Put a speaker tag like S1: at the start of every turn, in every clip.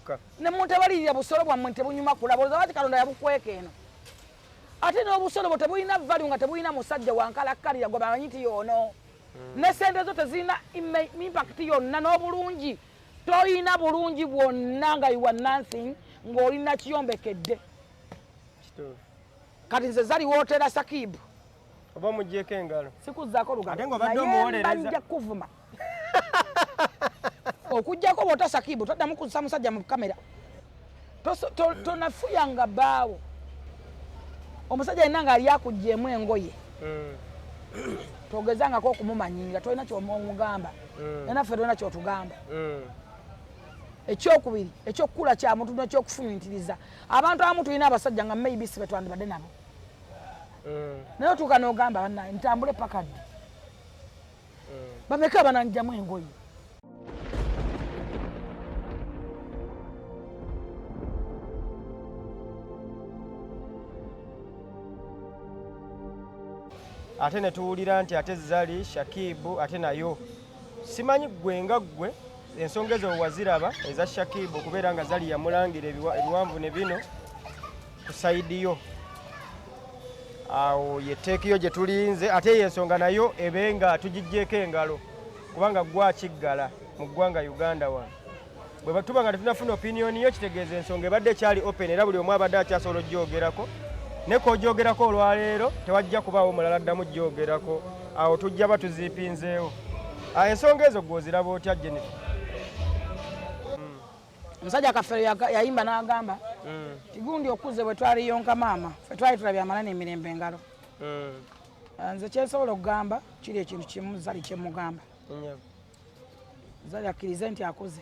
S1: Kyokka.
S2: Ne muntebalirira busolo bwammwe tebunyuma kulaba, olowooza lwaki Katonda yabukweka eno? Ate n'obusolo bwo tebulina value nga tebulina musajja wankalakkalira gwe bamanyi nti yoono. Ne sente zo tezirina impact yonna, n'obulungi toyina bulungi bwonna nga you are nothing, ng'oli nakiyombekedde.
S1: Kituufu.
S2: Kati nze Zari wootera Sakibu.
S1: Oba omuggyeko engalo.
S2: Sikuzzaako lugalo.
S1: Ate ng'obadde
S2: Naye
S1: omuwolereza.
S2: mba nja kukuvuma. Okuggyako bw'ota Sakibu toddamu kussa musajja mu kamera. Tonafuyanga bbaawo. Omusajja yenna ng'ali akuggyeemu engoye. Togezangako okumumanyiira, tolina ky'omugamba. Naye naffe tolina ky'otugamba. Ekyokubiri, ekyokukula kya muntu n'ekyokufumiitiriza. Abantu abamu tulina abasajja nga maybe si be twandibadde nabo. Naye otuuka n'ogamba bannange ntambule paka ddi? Bameka abananjjamu engoye?
S1: Ate ne tuwulira nti ate Zari Shakibu ate nayo simanyi ggwe nga ggwe ensonga ezo waziraba eza Shakibu okubeera nga Zari yamulangira ebiwanvu ne bino ku sayidi yo, awo ye teekiyo gye tulinze, ate eyo ensonga nayo ebe nga tugiggyeeko engalo kubanga ggwe akiggala mu ggwanga Uganda wano. Bwe tuba nga tetunafuna opinion yo kitegeeza ensonga ebadde ekyali open era buli omu abadde akyasobola ogyogerako, ne k'ogyogerako olwaleero tewajja kubaawo mulala addamu gyogerako, awo tujja ba tuziipinzeewo. Ensonga ezo ggwe oziraba otya Jennifer?
S2: Omusajja Kafeero yayimba n'agamba tigundi okuze bwe twaliyonka maama, ffe twali tulabye amala n'emirembe engalo. Nze kye nsobola okugamba kiri ekintu kimu Zari kye mugamba. Zari akkirize nti akuze.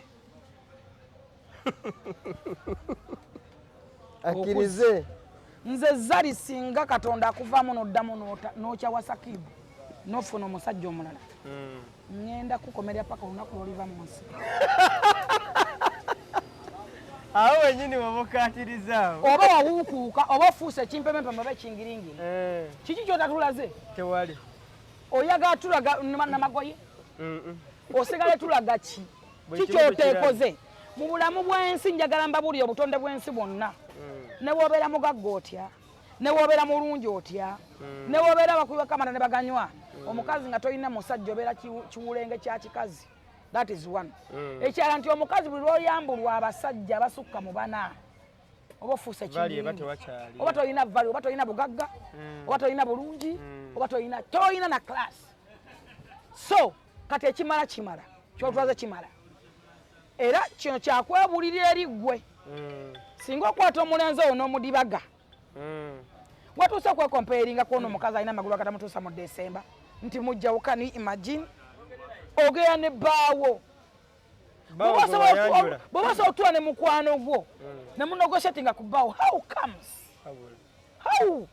S1: Akkirize.
S2: Nze Zari singa Katonda akuvaamu n'oddamu n'okyawa Sakibu n'ofuna omusajja omulala. Ŋŋenda kukomerera paka olunaku lw'oliva mu nsi.
S1: Awo wennyini wabukkaatirizaawo.
S2: Oba wawuukuuka oba ofuuse ekimpempempe oba ekingiringiri. Kiki ky'otatulaze?
S1: Tewali.
S2: Oyagala tulaga namagoye? Osigale tulaga ki?
S1: Buli
S2: Ki
S1: kimu tukirabe.
S2: ky'oteekoze? Mu bulamu bw'ensi njagala mbabuulire obutonde bw'ensi bwonna. Ne bw'obeera mugagga otya? Ne bw'obeera mulungi otya? Ne bw'obeera abakubi bakamata ne baganywa. Omukazi nga tolina musajja obeera kiwulenge kya kikazi. That is one. Ekirala nti omukazi buli lw'oyambulwa abasajja abasukka mu bana oba ofuuse
S1: Value eba
S2: kingi.
S1: tewakyali.
S2: Oba tolina value, oba tolina bugagga, oba tolina bulungi, oba tolina na class. So kati ekimala kimala, ky'otwaze kimala. Era kino kyakwebuulirira eri ggwe. Singa okwata omulenzi oyo n'omudibaga, watuuse okwekomperinga kw'ono omukazi alina amagulu agatamutuusa mu December nti mujjawo, can you imagine? Ogenda ne bbaawo.
S1: Bbaawo gwe wayanjula.
S2: Bw'oba osobola okutuula ne mukwano gwo, ne munegotiatinga ku bbaawo, how comes? How?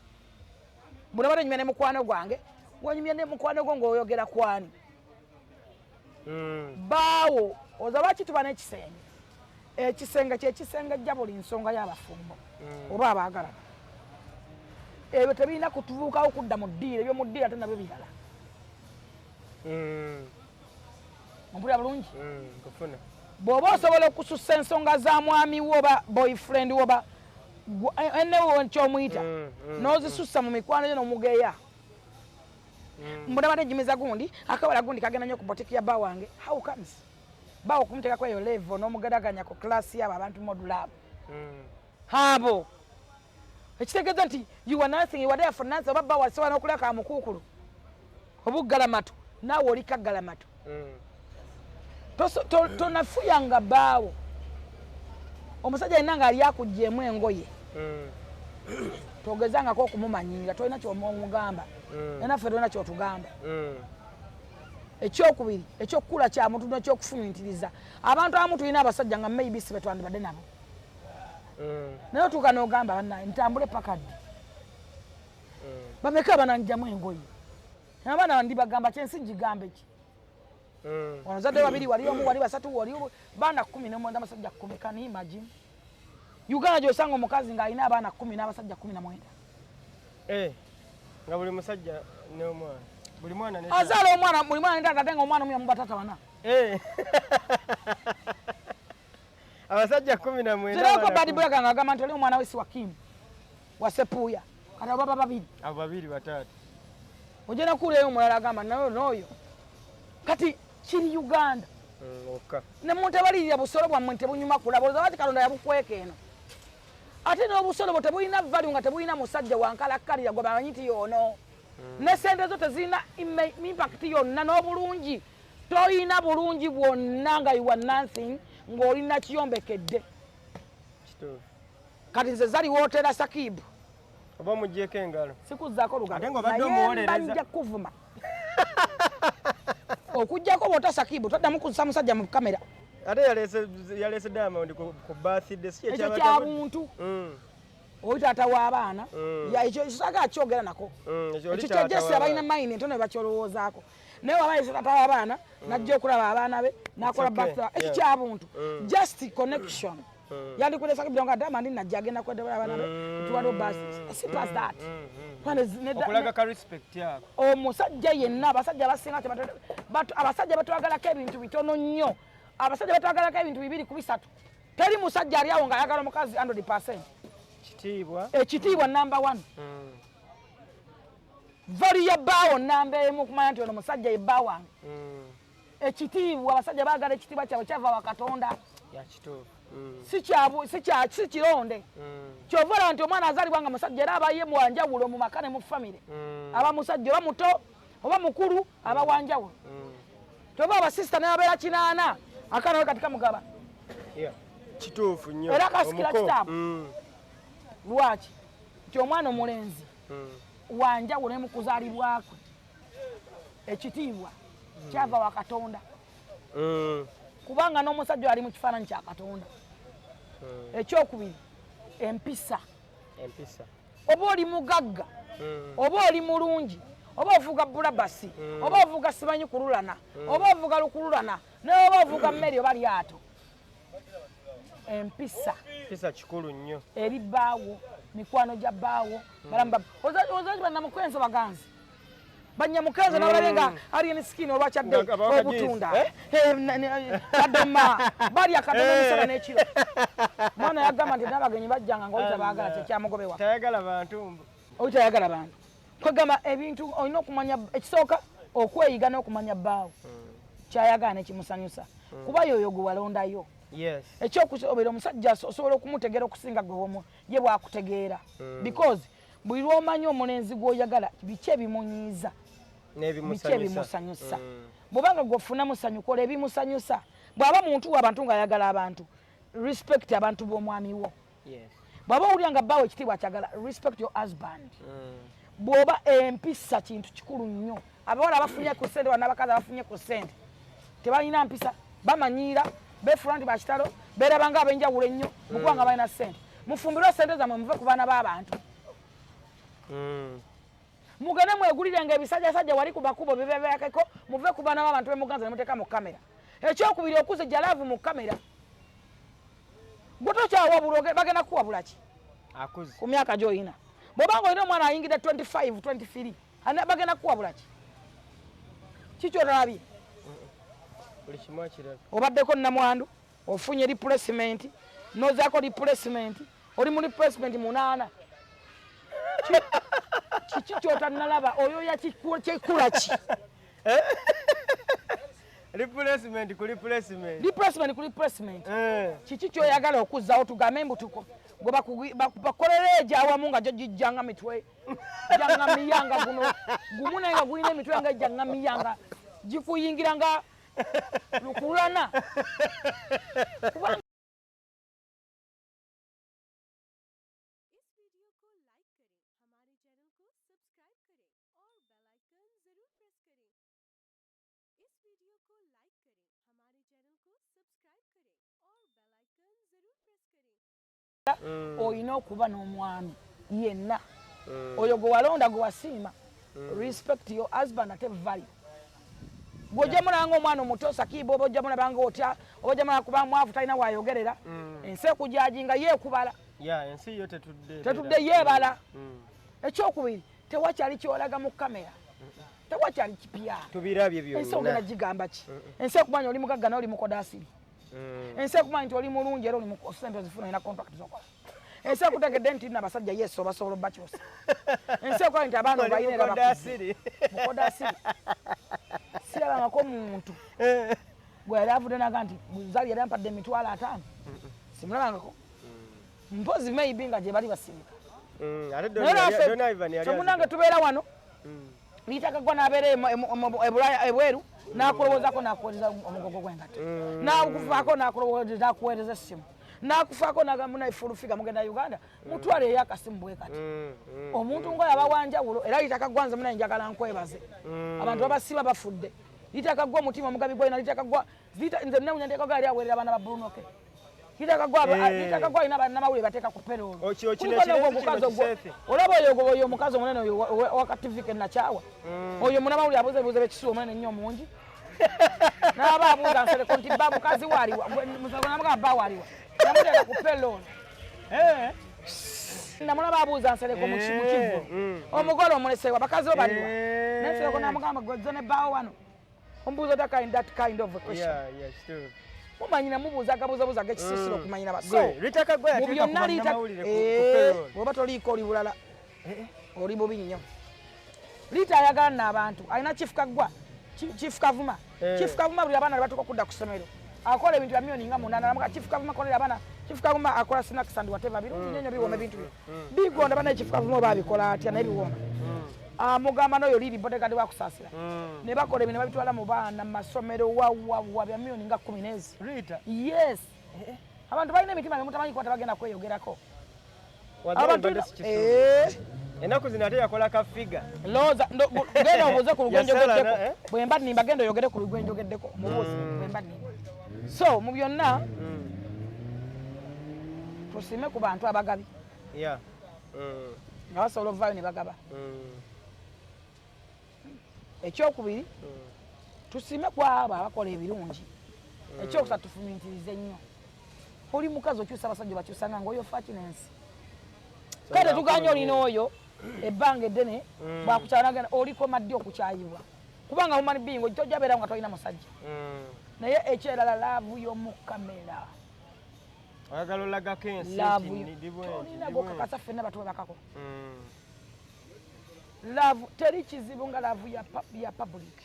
S2: Bw'oba onyumya ne mukwano gwange, wanyumya ne mukwano gwo ng'oyogera kwani? Bbaawo, oza lwaki tuba n'ekisenge? Ekisenge kye kisengejja buli nsonga y'abafumbo oba abaagalana. Ebyo tebirina kutubuukawo kudda mu ddiiro, ebyo mu ddiiro ate nabyo birala. Ompulira bulungi?
S1: Nkufuna.
S2: Bw'oba osobola okusussa ensonga za mwami wo oba boyfriend wo oba ennewo ky'omuyita, n'ozisussa mu mikwano gyo n'omugeya. Mbona badde njimiza gundi, akawala gundi kagenda nnyo ku boutique ya bba wange. How comes? Bba okumuteekako eyo level n'omugeraganya ku class y'abo abantu modulab. Abo. Ekitegeeza nti you are nothing, you are there for nothing, oba bba wasobola n'okulya ka mukuukulu. Obuggalamatu, naawe oli kaggalamatu. Tonafuyanga bbaawo. Omusajja yenna ng'ali akuggyeemu engoye. Togezangako okumumanyiira, tolina ky'omugamba. Naye naffe tolina ky'otugamba. Ekyokubiri, ekyokukula kya muntu n'ekyokufumiitiriza. Abantu abamu tulina abasajja nga maybe si be twandibadde nabo. Naye otuuka n'ogamba bannange ntambule paka ddi? Bameka abananjjamu engoye? Abaana ndibagamba ki, ensi ngigambe ki? Wano zadde babiri, wali omu, wali basatu, wali baana 19, abasajja 10. Can you imagine? Uganda gy'osanga omukazi ng'alina abaana 10 n'abasajja 19.
S1: Nga buli musajja n'omwana. Buli mwana ne
S2: Azaala omwana, buli mwana ne taata, ate ng'omwana omu yamuba taata bana.
S1: Abasajja 19.
S2: Zirako Bad Black ng'agamba nti oli omwana we si wa Kim, wa Sepuya. Kati abo baba babiri.
S1: Abo babiri batatu.
S2: Ojja nakuwulirayo omulala agamba nayo n'oyo. Kati kiri Uganda. Ne muntabalirira busolo bwammwe tebunyuma kulaba, olowooza lwaki Katonda yabukweka eno? Ate n'obusolo bwo tebulina value nga tebulina musajja wankalakkalira gwe bamanyi nti y'ono. Ne ssente zo tezirina impact yonna n'obulungi. Toyina bulungi bwonna nga you are nothing ng'olina kiyombekedde. Kati nze Zari wootera Sakibu.
S1: Oba omuggyeko engalo.
S2: Sikuzzaako lugalo.
S1: Ate ng'obadde
S2: Naye
S1: omuwolereza.
S2: mba nja kuvuma. Okuggyako bw'ota Sakibu toddamu kuzza musajja mu kamera.
S1: Ate yaleese Diamond ku birthday, si
S2: Ekyo
S1: ekyabadde
S2: kya
S1: bu-
S2: buntu. Oli taata w'abaana. Ya, ekyo saagala kyogera nako.
S1: Ekyo oli
S2: Ekyo
S1: taata
S2: kya Jesse abalina
S1: w'abaana.
S2: mind entono bakyolowoozaako. Naye waba yese taata w'abaana, n'ajja okulaba abaana be, n'akola
S1: It's okay.
S2: birthday. Ekyo
S1: Yeah.
S2: kya buntu. Just connection. Yandikudde Sakibu nga Diamond najja agenda kwedebera abaana be, tuwaliwo birthday. Simple as that. Kwane ne da-
S1: Okulaga
S2: ne-
S1: ka respect yako.
S2: Omusajja yenna, abasajja abasinga abasajja batwagalako ebintu bitono nnyo. Abasajja batwagalako ebintu 2 ku 3. Teri musajja ali awo ng'ayagala omukazi 100%.
S1: Kitiibwa.
S2: Ekitiibwa number 1. Value ya bbaawo namba emu okumanya nti ono musajja ye bba wange. Ekitiibwa, abasajja baagala ekitiibwa kyabwe kyava wa Katonda.
S1: Ya kituufu.
S2: Si si kironde. Kyova olaba nti omwana azaalibwa nga musajja era aba ye mwanjawulo mu maka ne mu famire. Aba musajja oba muto oba mukulu aba wanjawulo. Kyova abasisita ne babeera 8 akaana we kati kamugaba.
S1: Kituufu nnyo.
S2: Era kasikira
S1: Omuko.
S2: kitabu. Lwaki? Nti omwana omulenzi wanjawulo ne mu kuzaalibwa kwe. Ekitiibwa kyava wa Katonda. Kubanga n'omusajja ali mu kifaananyi kya Katonda. Ekyokubiri, empisa.
S1: Empisa.
S2: Oba oli mugagga, oba oli mulungi, oba ovuga bulabasi, oba ovuga simanyi kululana, oba ovuga lukululana, naye oba ovuga mmere oba lyato. Empisa.
S1: Empisa kikulu nnyo.
S2: Eri bbaawo, mikwano gya bbaawo, balamu ba-, oza bannamukenzo baganzi. Banyamukenzo n'abalabye nga alien skin olwakyadde
S1: Nga abawa kajiisi.
S2: obutunda. Kadoma. Balya kadoma emisana n'ekiro. Mwana yagamba nti n'abagenyi bajjanga ng'oli tabaagala, kye kyamugobewa.
S1: Tayagala bantu mbu.
S2: Oli tayagala bantu. Kwegamba ebintu olina okumanya, ekisooka okweyiga n'okumanya bbaawo. Ky'ayagala ne kimusanyusa. Kuba y'oyo gwe walondayo. Ekyokusoobera omusajja osobola okumutegeera okusinga gwe ye bw'akutegeera. Because buli lw'omanya omulenzi gw'oyagala biki ebimunyiiza,
S1: N'ebimusanyusa.
S2: biki ebimusanyusa. Bw'obanga gw'ofuna musanyu, kola ebimusanyusa. Bw'aba muntu w'abantu ng'ayagala abantu, respect abantu b'omwami wo. Bw'aba owulira nga bbaawo ekitiibwa akyagala, respect your husband. Bw'oba empisa kintu kikulu nnyo. Abawala abafunye ku ssente wano n'abakazi abafunye ku ssente tebalina mpisa, bamanyiira, beefuula nti ba kitalo, beeraba ng'ab'enjawulo ennyo mu kuba nga balina ssente. Mufumbirwe ssente zammwe muve ku baana b'abantu. Mugende mwegulirenga ebisajjasajja wali ku makubo bibebeekeko, muve ku baana b'abantu be muganza ne muteeka mu kamera. Ekyokubiri, okuza ejjalaavu mu kamera. Gwe tokyawabula, bagenda kukuwabula ki?
S1: Akuze.
S2: Ku myaka gy'olina. Bw'oba ng'olina omwana ayingidde 25, 23, bagenda kukuwabula ki? Ki ky'otalabye?
S1: Buli kimu akiraba.
S2: Obaddeko nnamwandu, ofunye replacement, n'ozaako replacement, oli mu replacement 8. Kiki ky'otannalaba? Oyo yakikula ki?
S1: Replacement ku replacement.
S2: Replacement ku replacement. Kiki ky'oyagala okuzzaawo tugambe mbu gwe bakolera egyo awamu nga gyo gijjanga mitwe, gijjanga miyanga guno, gumu naye nga gulina emitwe nga gijjanga miyanga, gikuyingira nga lukulana. Kubanga olina okuba n'omwami yenna. Oyo gwe walonda gwe wasiima. Respect your husband ate value. Bw'ojja mulaba ng'omwana omuto Sakibu, oba ojja mulaba ng'otya, oba ojja mulaba kuba mwavu talina w'ayogerera. Ensi ekujajinga ye ekubala.
S1: Ya, ensi yo tetudde.
S2: Tetudde yeebala. Ekyokubiri, tewakyali ky'olaga mu kamera. Tewakyali kipya.
S1: Tubirabye byonna.
S2: Ensi ogenda gigamba ki? Ensi ekumanya oli mugagga n'oli mukodaasiri. Ensi ekumanyi nti oli mulungi era oli sente ozifuna, olina contract zokola. Ensi ekutegedde nti nno abasajja yesu obasobola obbakyusa. Ensi ekola nti abaana
S1: Oli
S2: obalina era
S1: mukoda
S2: bakuze.
S1: asiri.
S2: Mukoda asiri. Sirabangako muntu gwe yali avudde naga nti Zari yali ampadde 50,000, simulabangako. Mpozi maybe nga gye bali basirika.
S1: Ate
S2: Naye naffe,
S1: Don Ivan yali
S2: ffe munange
S1: azika.
S2: tubeera wano, Rita Kaggwa n'abeera e Bulaya ebweru, n'akulowoozako, n'akuweereza omugogo gw'engatto, n'akufaako, n'akulowooza, n'akuweereza essimu, n'akufaako, n'agamba naye full figure mugenda Uganda, mutwale eyo akasimu bwe kati. Omuntu ng'oyo aba wanjawulo. Era Rita Kaggwa, nze munaye njagala nkwebaze. Abantu babasiba bafudde. Rita Kaggwa omutima omugabi gwalina. Rita Kaggwa, nze newunya Rita Kaggwa yali aweerera abaana ba Bruno K. Rita Kaggwa Rita Kaggwa alina bannamawulire bateeka ku payroll.
S1: Kino
S2: Kuliko n'ogwo
S1: ekirenzi
S2: omukazi
S1: kino
S2: ogwo.
S1: kiseefe.
S2: Olaba oyo omukazi omunene oyo wa TV ke nakyawa, oyo munamawulire abuuza ebibuuzo by'ekisiru omunene ennyo omungi, n'aba abuuza Nsereko nti ba mukazi waaliwa, namugamba bba waaliwa, namuteeka ku payroll. Namulaba abuuza Nsereko mu kivu, omugole omulesewa, bakazi bo baliwa? Nensereko namugamba gwe ne bbaawo wano omubuuza that kind of a question.
S1: Yeah, it's true.
S2: Mumanyi namubuuza agabuuzabuuza ag'ekisiisiro okumanyira ba so
S1: Gwe, Rita Kaggwa
S2: mu
S1: yateeka ku
S2: byonna Rita
S1: bannamawulire ku payroll.
S2: Bw'oba toliiko oli bulala, oli bubi nnyo. Rita ayagala nno abantu. Alina Chief Kaggwa, Chief Kavuma. Chief Kavuma, buli abaana lwe batuuka okudda ku ssomero akola ebintu bya miliyoni nga 8. Namuga Chief Kavuma akolera abaana. Chief Kavuma akola snacks and whatever, birungi nnyo nnyo, biwooma ebintu bye bigonda. Banaye Chief Kavuma oba abikola atya, naye biwooma. Amugamba n'oyo liri bodyguard wakusaasira, ne bakola ebintu ne babitwala mu baana mu masomero wawawa bya miliyoni nga 10 n'ezi.
S1: Rita.
S2: Yes, abantu balina emitima gemutamanyi kuba tebagenda kweyogerako.
S1: Wagamba
S2: Abantu
S1: mbadde sikisuubira. Ennaku zino ate yakola ka figure.
S2: Lowooza, genda obuuze ku
S1: Yasala
S2: lugwenjogeddeko.
S1: eh?
S2: Bwe mba nnimba, genda oyogere ku lugwenjogeddeko, mubuuze bwe mba nnimba. So mu byonna, tusiime ku bantu abagabi nga basobola ovaayo ne bagaba. Ekyokubiri, tusiime ku abo abakola ebirungi. Ekyokusatu, tufumiitirize nnyo. Oli mukazi okyusa abasajja, obakyusanga ngaoyo fakinensi. Kale tetuganye olina oyo ebbanga eddene bwakukyala nagenda, olikoma ddi okukyayibwa? Kubanga human being tojja beerawo nga tolina musajja. Naye ekyerala, love y'omukamera.
S1: Oyagala olagako ensi
S2: Love
S1: nti ndi bwe nti,
S2: tolina
S1: ndi bwe nti.
S2: gokakasa, ffenna batwebakako. Love teri kizibu nga love ya public.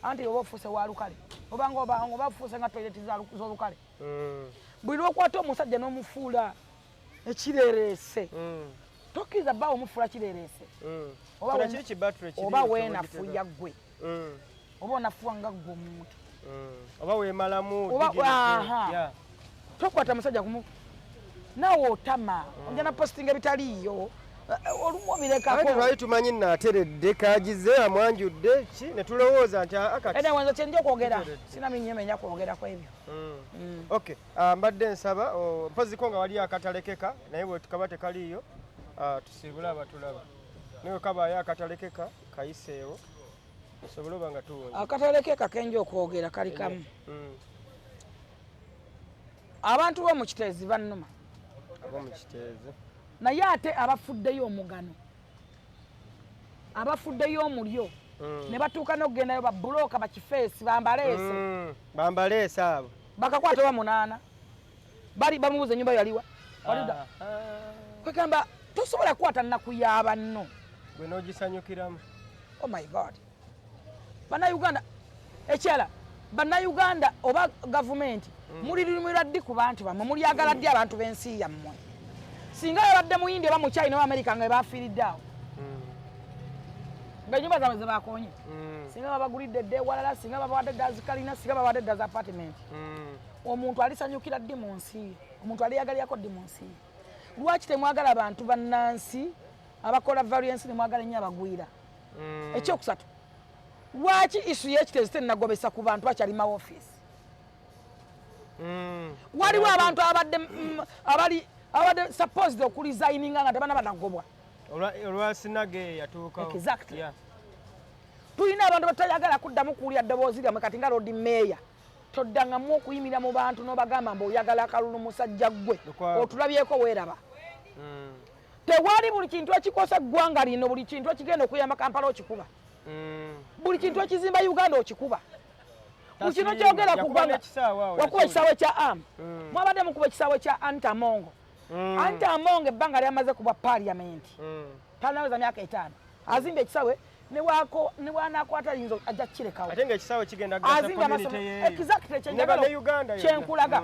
S2: Anti oba ofuuse wa lukale, obanga oba ofuuse nga toilet z'olukale. Buli lwokwata omusajja n'omufuula ekireereese, tokkiriza bbaawo omufuula kireereese. Oba
S1: Kino kiri kibattery kiri
S2: oba
S1: ekyo
S2: weenafuya
S1: bwegiteeka.
S2: Ggwe oba onafuwa nga ggwe omuntu.
S1: Oba weemalamu
S2: Oba
S1: dignity.
S2: aha. Tokwata musajja kumu naawe otama ojja na postinga ebitaliiyo. Olumu
S1: Anti
S2: obirekako.
S1: lwali tumanyi naateredde kagize amwanjudde ki ne tulowooza nti aa kati
S2: Ene wenzo kyenja okwogera
S1: Kiteredde.
S2: sina minyemenya kwogerako ebyo.
S1: Okay, mbadde nsaba mpoziko nga wali akatalekeka, naye bwe tukaba tekaliiyo, tusiibule abatulaba, naye bwe kabaayo akatalekeka kayiseewo tusobole oba nga tuwonye.
S2: Akatalekeka kenja okwogera kali kamu. Abantu bo mu Kiteezi bannuma.
S1: Abo mu Kiteezi.
S2: Naye ate abafuddeyo omugano, abafuddeyo omulyo, ne batuuka n'okugendayo babulooka bakifeesi bambaleese.
S1: Bambaleese abo.
S2: Bakakwata oba munaana bali bamubuuza ennyumba yaliwa. Walida. Kwegamba tosobola kukwata nnaku ya banno
S1: gwe n'ogisanyukiramu.
S2: Oh my God, Bannayuganda, ekyala Bannayuganda oba gavumenti, mulirumirwa ddi ku bantu bammwe? Mulyagala ddi abantu b'ensi yammwe? Singa yabadde Muyindi oba Muchina oba Amerika nga bafiiridde awo, nga enyumba zaabwe zebakonye, singa babagulidde dda ewalala, singa babawadde dda zikalina, singa babawadde dda za apartment. Omuntu alisanyukira ddi mu nsi ye? Omuntu aliyagalirako ddi mu nsi ye? Lwaki temwagala abantu bannansi abakola variance, nemwagala ennyo abagwira? Ekyokusatu, lwaki issue y'Ekiteezi tenagobesa ku bantu bakyali mawofiisi? Waliwo abantu abadde abali abadde supposed okuresigninga nga tebana banagobwa.
S1: Olwa sinage yatuukawo.
S2: Exactly. Tulina abantu batayagala kuddamu kuwulira ddoboozi lyammwe. Kati nga Lord Mayor, toddangamu okuyimirira mu bantu n'obagamba mbu oyagala akalulu. Musajja ggwe,
S1: Lukwago.
S2: otulabyeko, weeraba. Tewali buli kintu ekikosa eggwanga lino, buli kintu ekigenda okuyamba Kampala okikuba, buli kintu ekizimba Uganda okikuba. Ku kino kyogera ku ggwanga, wakuba ekisaawe kya am, mwabadde mukuba ekisaawe kya Anita Among. Anita Among ebbanga lyamaze kubwa parliament, tanaweza myaka 5, azimbye ekisaawe ne wanakwata yinza ajja kukirekawo.
S1: Ate ng'ekisaawe kigenda kugasa
S2: azimbye
S1: community
S2: amasomero
S1: yeeyo.
S2: Exactly,
S1: Ne
S2: kyenjagala
S1: Bannayuganda yonna.
S2: kyenkulaga.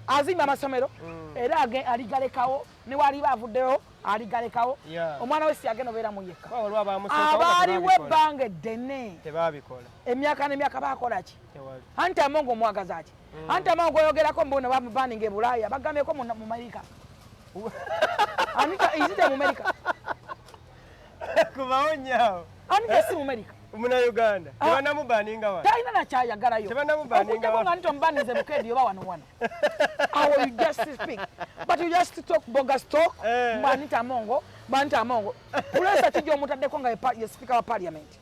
S2: Azimbye amasomero era aligalekawo, ne waliba avuddeyo aligalekawo. Omwana we si agenda obeeramu yekka.
S1: Kuba waliwo abamusookawo nga
S2: Abaaliwo
S1: tebabikola.
S2: ebbanga eddene,
S1: Tebabikola.
S2: emyaka n'emyaka, bakola ki?
S1: Tewali.
S2: Anti Among omwagaza ki? Anti Among oyogerako mbu bamubaninga e Bulaaya, bagambyeko mu Amerika. Anita izite mu Amerika.
S1: Kubawo nnyo.
S2: Anita si mu Amerika.
S1: Munnayuganda.
S2: Ah.
S1: Tebanamubaninga wano.
S2: Talina nakyayagalayo.
S1: Tebanamubaninga
S2: Okujjako
S1: wano.
S2: nga nti omubanize Bukedi oba wano wano. Awo you just speak, but you just talk bogus talk. Mbu Anita Among, mbu Anita Among. Pulesa kijja omutaddeko nga ye speaker wa parliament.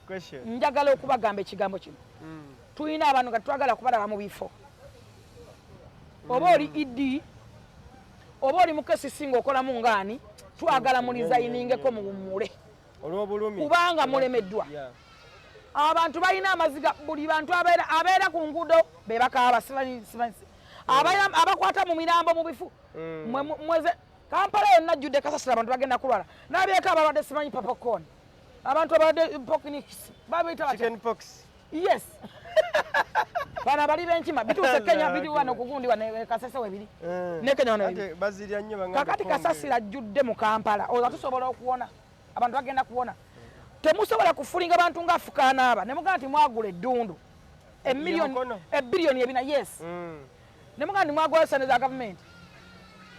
S1: Question.
S2: Njagala okubagamba ekigambo kino. Tulina abantu nga twagala kubalaba mu bifo. Oba oli ED, oba oli mu KCC ng'okolamu ngaani, twagala mulisayiningeko muwummule.
S1: Olw'obulumi.
S2: Kubanga mulemeddwa. Abantu balina amaziga, buli bantu abeera ku nguudo be bakaaba, simanyi abakwata mu mirambo mu bifu. Mweze Kampala yonna ajjudde kasasiro, abantu bagenda kulwala. N'abyeko abalwadde simanyi popcorn, abantu abalwadde pokinics babiyita batya?
S1: Chicken pox.
S2: Yes, bano abali b'enkima bituuse Kenya, biri wano kugundi wano e Kasese webiri. Ne Kenya wano webiri.
S1: Ate bazirya nnyo bangamba
S2: Kakati
S1: pombe.
S2: kasasiro ajjudde mu Kampala, olwo tusobola okuwona, abantu bagenda kuwona. Temusobola kufulinga bantu nga Afukaanaaba ne mugamba nti mwagula eddundu emiliyoni
S1: Mukono.
S2: ebiliyoni 400, yes. Ne mugamba nti mwagula sente za gavumenti,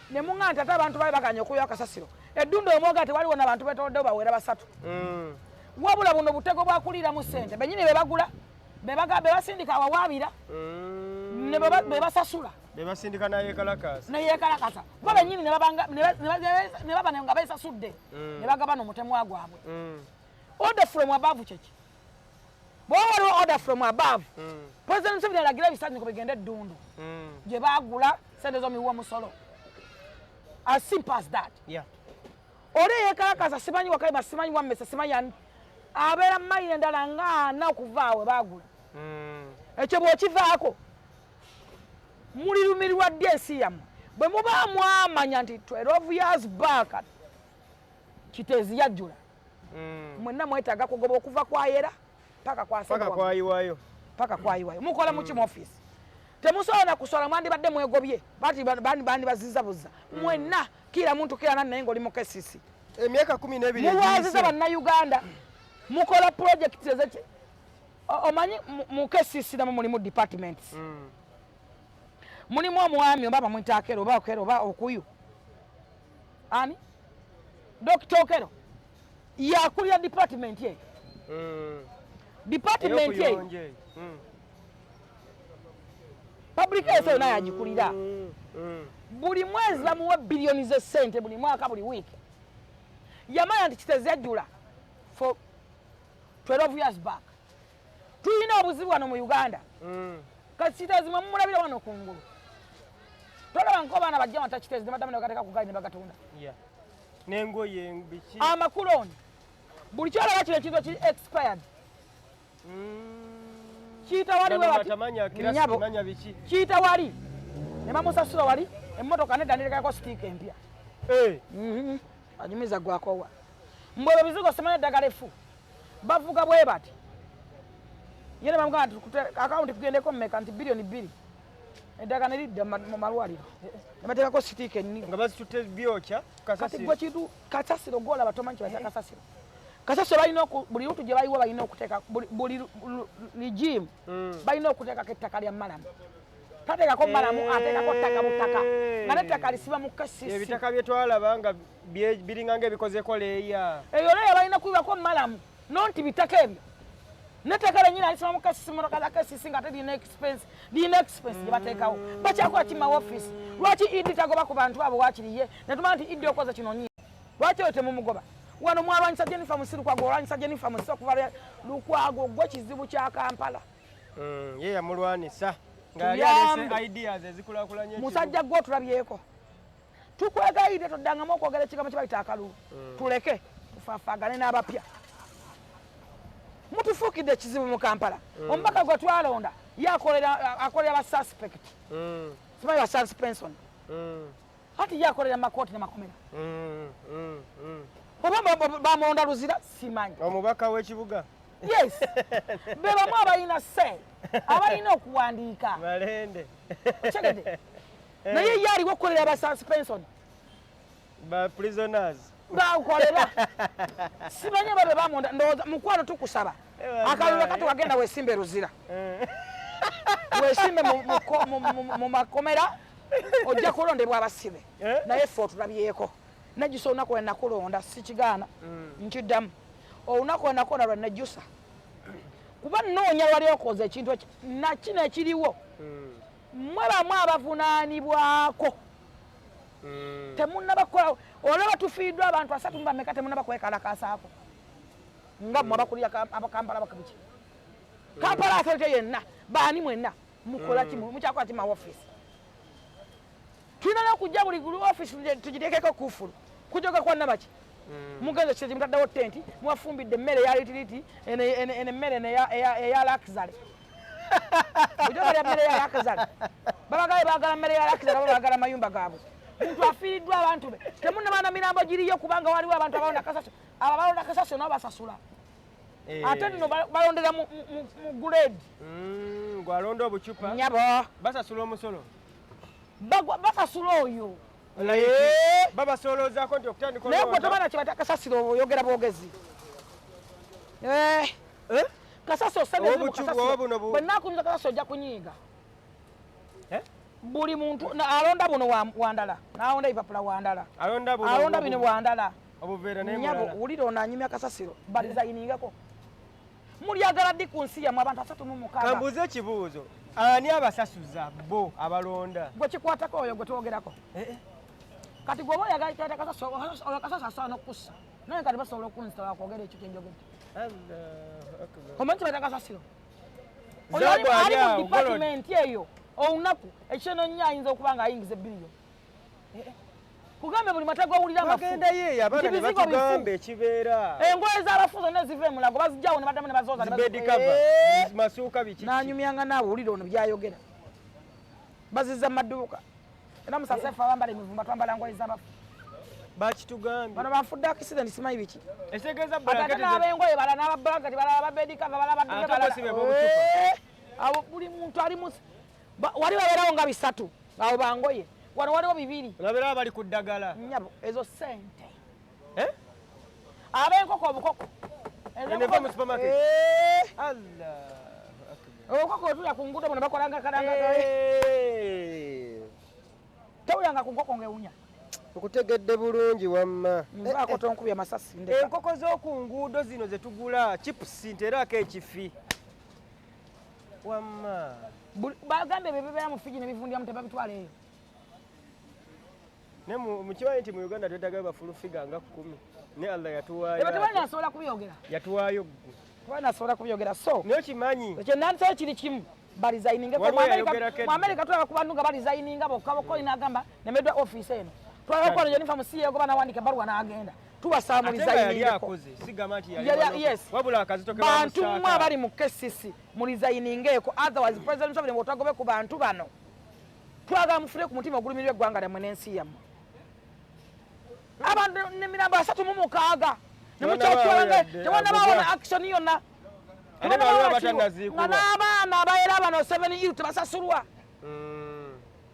S2: ne mugamba nti ate abantu babe baganye okuyiwa kasasiro eddundu omwoga, tewaliwo n'abantu betoloddewo bawera 3. Wabula buno butego bwakuliiramu ssente, bennyini be bagula, be basindika awawaabira, ne be basasula.
S1: Be basindika nayekalakasa.
S2: Neyekalakasa bo bennyini ne ne baba nga besasudde, ne bagabana omutemwa gwabwe. Order from above kyeki? Bw'oba waliwo order from above, President Museveni alagira ebisaanyiko bigende eddundu gye baagula sente z'omuwi w'omusolo, as simple as that. Oli eyekalakasa simanyi Wakayima, simanyi Wammese, simanyi ani, abeera mayiro endala nga 40 okuva awe baagula. Ekyo bw'okivaako mulirumirwa ddi ensi yammwe bwe muba mwamanya nti 12 years back Kiteezi yajjula? Mwenna mwetaaga kugoba okuva kwayera paka
S1: Paka
S2: kwa
S1: kwayiwayo.
S2: Paka kwayiwayo. Mukola muki mu office? Temusobola na kusola, mwandibadde mwegobye bati bandi baziza buza mwenna, kila muntu kila nani, naye ng'oli mu KCC.
S1: Emyaka 12
S2: Mulwaziza
S1: egiyise.
S2: Bannayuganda. Mukola project ezeki? Omanyi mu KCC namwe mulimu departments. Mulimu omwami oba bamuyita Akero oba Okero oba Okuyu, ani, Dr. Okero yakulira department eyo. Department eyo
S1: Ey'okuyonja eyo.
S2: Public health yonna yagikulira. Buli mwezi bamuwa biliyoni z'essente, buli mwaka, buli wiiki. Yamanya nti Kiteezi yajjula for 12 years back. Tulina obuzibu wano mu Uganda. Kati Kiteezi mwe mumulabira wano kungulu, tolaba nko baana bajja wanta Kiteezi ne baddamu ne bagateeka ku gaali ne bagatunda.
S1: N'engoye biki.
S2: Amakuloni, buli kyolaba kino ekintu kiri expired. Kiyita wali we bati
S1: Tamanya kirasi
S2: Nnyabo.
S1: manya biki.
S2: Kiyita wali ne bamusasula wali emmotoka nedda nerekako sitiika empya. Anyumiza gwakowa mbwe ebyo bizigo simanyi eddagala effu bavuga bwe bati, ye ne bamugamba nti akawunti kugendeko mmeka, nti biliyoni 2, eddagala ne lidda mu malwaliro ne bateekako sitiika ennyo.
S1: Nga bazitutte byokya
S2: Kati
S1: kasasiro.
S2: gwe kintu kasasiro gwolaba tomanyi kibatya kasasiro. Kasasiro balina buli lutu gye bayiwa balina okuteeka buli regime balina okuteekako ettaka lya malamu. Tateekako malamu, ateekako ttaka butaka nga n'ettaka lisiba mu kasisi.
S1: Ebitaka bye twalaba nga biringa ng'ebikozeko leeya.
S2: Eyo leeya balina kuyiwako malamu, nonti bitaka ebyo n'ettaka lyennyini alisima mu kasisi, motoka za kasisi nga te lirina expense, lirina expense gye bateekawo. Bakyakola ki ma office? Lwaki ED tagoba ku bantu abo wakiriye ne tumanya nti ED okoze kino nyi? Lwaki oyo temumugoba? Wano mwalwanyisa Jennifer Musiru Lukwago, olwanyisa Jennifer Musiru okuva Lukwago gwe kizibu kya Kampala.
S1: Ye yamulwanisa nga yali
S2: Tuyambe.
S1: alese ideas ezikulaakulanya ekibuga.
S2: Musajja gwe otulabyeko, tukwegayirire toddangamu okwogera ekigambo kye bayita akalulu. Tuleke tufaafaagane n'abapya. Mutufuukidde ekizibu mu Kampala. Omubaka gwe twalonda ye akolera ba suspect, simanyi ba suspension, ati ye akolera makooti nemakomera. Oba bamulonda Luzira, simanyi.
S1: Omubaka w'ekibuga.
S2: Yes, be bamu abalina se abalina okuwandiika.
S1: Malende.
S2: Okyegedde? Naye ye aliwo okukolera aba suspension.
S1: Ba prisoners.
S2: Bakolera, simanyi oba be bamulonda. Ndowooza mukwano tukusaba akalulu kati wagenda wesimbe Luzira, wesimbe mu makomera, ojja kulondebwa abasibe. Naye ffe otulabyeko nejjusa olunaku lwe nakulonda, sikigaana, nkiddamu, olunaku lwe nakulonda lwe nejjusa, kuba nnoonya wali okoze ekintu nakino ekiriwo. Mmwe bamu abavunaanibwako temunnaba kukola. Olaba tufiiriddwa abantu asatu mubameka, temunnaba kwekalakasaako nga mmwe abakulira Abakampala bakabiki, Kampala Authority yenna. Baani mwenna mukola ki? Mukyakola ki ma office? Tulina n'okujja buli office tugitekeko kufulu kujoga kwa nabaki. Mugenze kiti mutaddewo tenti, mubafumbidde emmere eya litiriti, eno emmere eno eya luxury. Bulijjo balya mmere ya luxury. Babagaye baagala mmere ya luxury, baba baagala mayumba gaabwe. Muntu afiiriddwa abantu be, temunnaba na mirambo giriyo, kubanga waliwo abantu abalonda kasasiro. Abo abalonda kasasiro nabo basasula. Ate nno balondera mu grade.
S1: Gwalonda obucupa.
S2: Nyabo.
S1: Basasula omusolo.
S2: Basasula oyo.
S1: Babasoloozaako nti okutandika
S2: Naye gwe
S1: olonda.
S2: Tomanya kye bata kasasiro, oyogera bwogezi.
S1: Eh?
S2: Kasasiro sente ziri mu kasasiro.
S1: Obuno
S2: Bwe naakunyuza kasasiro ojja kunyiiga.
S1: Eh?
S2: Buli muntu alonda buno wandala, n'alonda ebipapula wandala.
S1: Alonda buno.
S2: Alonda bino wandala.
S1: Obuveera naye
S2: Nyabo,
S1: mulala.
S2: wulira ono anyumya kasasiro, balizayiningako. Mulyagala ddi ku nsi yammwe abantu 36?
S1: Kambuuze ekibuuzo, ani abasasuza bo abalonda?
S2: Gwe kikwatako oyo gwe twogerako.
S1: Eh, eh.
S2: Kati gwe oba oyagala kyata kasasiro, oyo kasasiro asobola n'okukussa, naye kati basobola okunzita lwakwogera ekyo kyenjogedde.
S1: Allahu Akbar.
S2: Omanyi kye bata kasasiro? Oyo
S1: Zaabu
S2: ali
S1: ali
S2: mu
S1: awo,
S2: department eyo, olunaku ekitono nnyo ayinza okuba nga ayingiza ebbiliyoni. Kugambe buli mata g'owulira amafu.
S1: Bagendayo eyo abaana
S2: Nti
S1: ne
S2: bizigo bifu.
S1: batugamba ekibeera.
S2: Engoye z'abafu zonna ziva emulago, bazijjawo ne baddamu ne bazooza ne
S1: Zi bed cover, masuuka, biki.
S2: N'anyumyanga naawe, owulira ono byayogera, bazizza mu maduuka. Era musasefu abambala emivumba twambala ngoye z'abafu.
S1: Bakitugambye.
S2: Bano bafudde accident, simanyi biki.
S1: Ekitegeeza
S2: Ate
S1: blanketi
S2: n'ab'engoye balala, n'abablanketi balala, aba bed cover balala,
S1: Ate
S2: ba duvet balala.
S1: bo si be b'obucupa.
S2: Abo buli muntu ali mu wali babeerawo nga bisatu, abo bangoye, wano waliwo bibiri.
S1: Babeerawo bali ku ddagala.
S2: Nyabo, ezo sente.
S1: Eh?
S2: Ab'enkoko, obukoko. Ezo
S1: Eno eva mu supermarket. Allahu Akbar.
S2: Obukoko bwetulya ku nguudo buno bakolanga kalanga. Tewulanga ku nkoko ng'ewunya?
S1: Nkutegedde bulungi wamma.
S2: Nvaako, tonkubya masasi, ndeka.
S1: Enkoko z'oku nguudo zino ze tugula chips nterako ekifi wamma.
S2: Bagambye bye bibeera mu figi ne bivundiramu, tebabitwala eyo.
S1: Ne mukimanyi nti mu Uganda twetagayo ba Full Figure nga 10, ne Allah yatuwaayo.
S2: Ebyo tebanasobola kubyogera.
S1: Yatuwaayo ggwe.
S2: Tebanasobola kubyogera, so
S1: Naye okimanyi.
S2: Ekyo nandisaba kiri kimu, barizayiningeko.
S1: Waliwo yayogerako
S2: Mu
S1: edda.
S2: Amerika tulaba ku bantu nga barizayininga bokka bokka, olina agamba nemeddwa ofiisi eno. Twalaba kwano Jennifer Musiyegoba nawandika ebbaluwa n'agenda. Tubasaba
S1: Ate nga yali
S2: murizayiningeko.
S1: akoze, sigamba nti yali
S2: Yes.
S1: wabula akazito ke
S2: Bantu
S1: bamusaako.
S2: mmwe abali mu KCC, murizayiningeko, otherwise President Museveni bw'otagobe ku bantu bano, twagala mufune ku mutima ogulumirwa eggwanga lyammwe n'ensi yammwe. Abantu nemirambo 36
S1: Tewannabaawo yadde
S2: tewannabaawo na
S1: agobwa.
S2: action yonna.
S1: Ate baliwo abatannaziikulwa.
S2: Nga n'abaana abaera bano 7 iru tebasasulwa.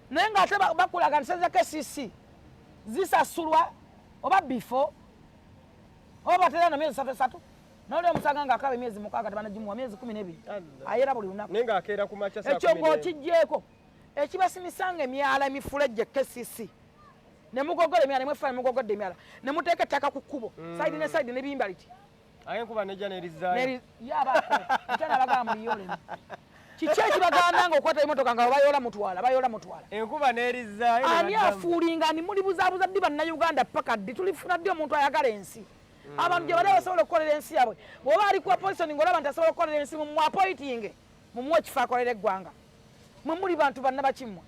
S2: Naye ng'ate bakulaga nti sente za KCC zisasulwa oba before oba batera no myezi esatu esatu, noli omusanga ng'akaba emyezi 6 tebanagimuwa, myezi 12.
S1: Allah.
S2: Ayera buli lunaku.
S1: Naye ng'akeera ku makya saa
S2: Ekyo
S1: 11.
S2: ng'okiggyeeko ekibasimisanga emyala emifulejje KCC, ne mugogola emyala, ne mwefa ne mugogodde emyala, ne muteeka ettaka ku kkubo side ne side ne bimba liti.
S1: Aye enkuba nejja n'erizaayo.
S2: Yabaako abagamba muliyolemu, kiki ekibagamba nga okukwata emotoka nga bayoola mutwala, bayoola mutwala?
S1: Enkuba n'erizaayo ne
S2: Ani
S1: baddamu.
S2: afuulinga ani? Mulibuzaabuza ddi Bannayuganda? Paka ddi? Tulifuna ddi omuntu ayagala ensi? Abantu gye bali abasobola okukolera ensi yaabwe, bw'oba ali ku opposition ng'olaba nti asobola okukolera ensi, mumuapointinge, mumuwe ekifo akolera eggwanga. Mwe muli bantu bannabakimmwe.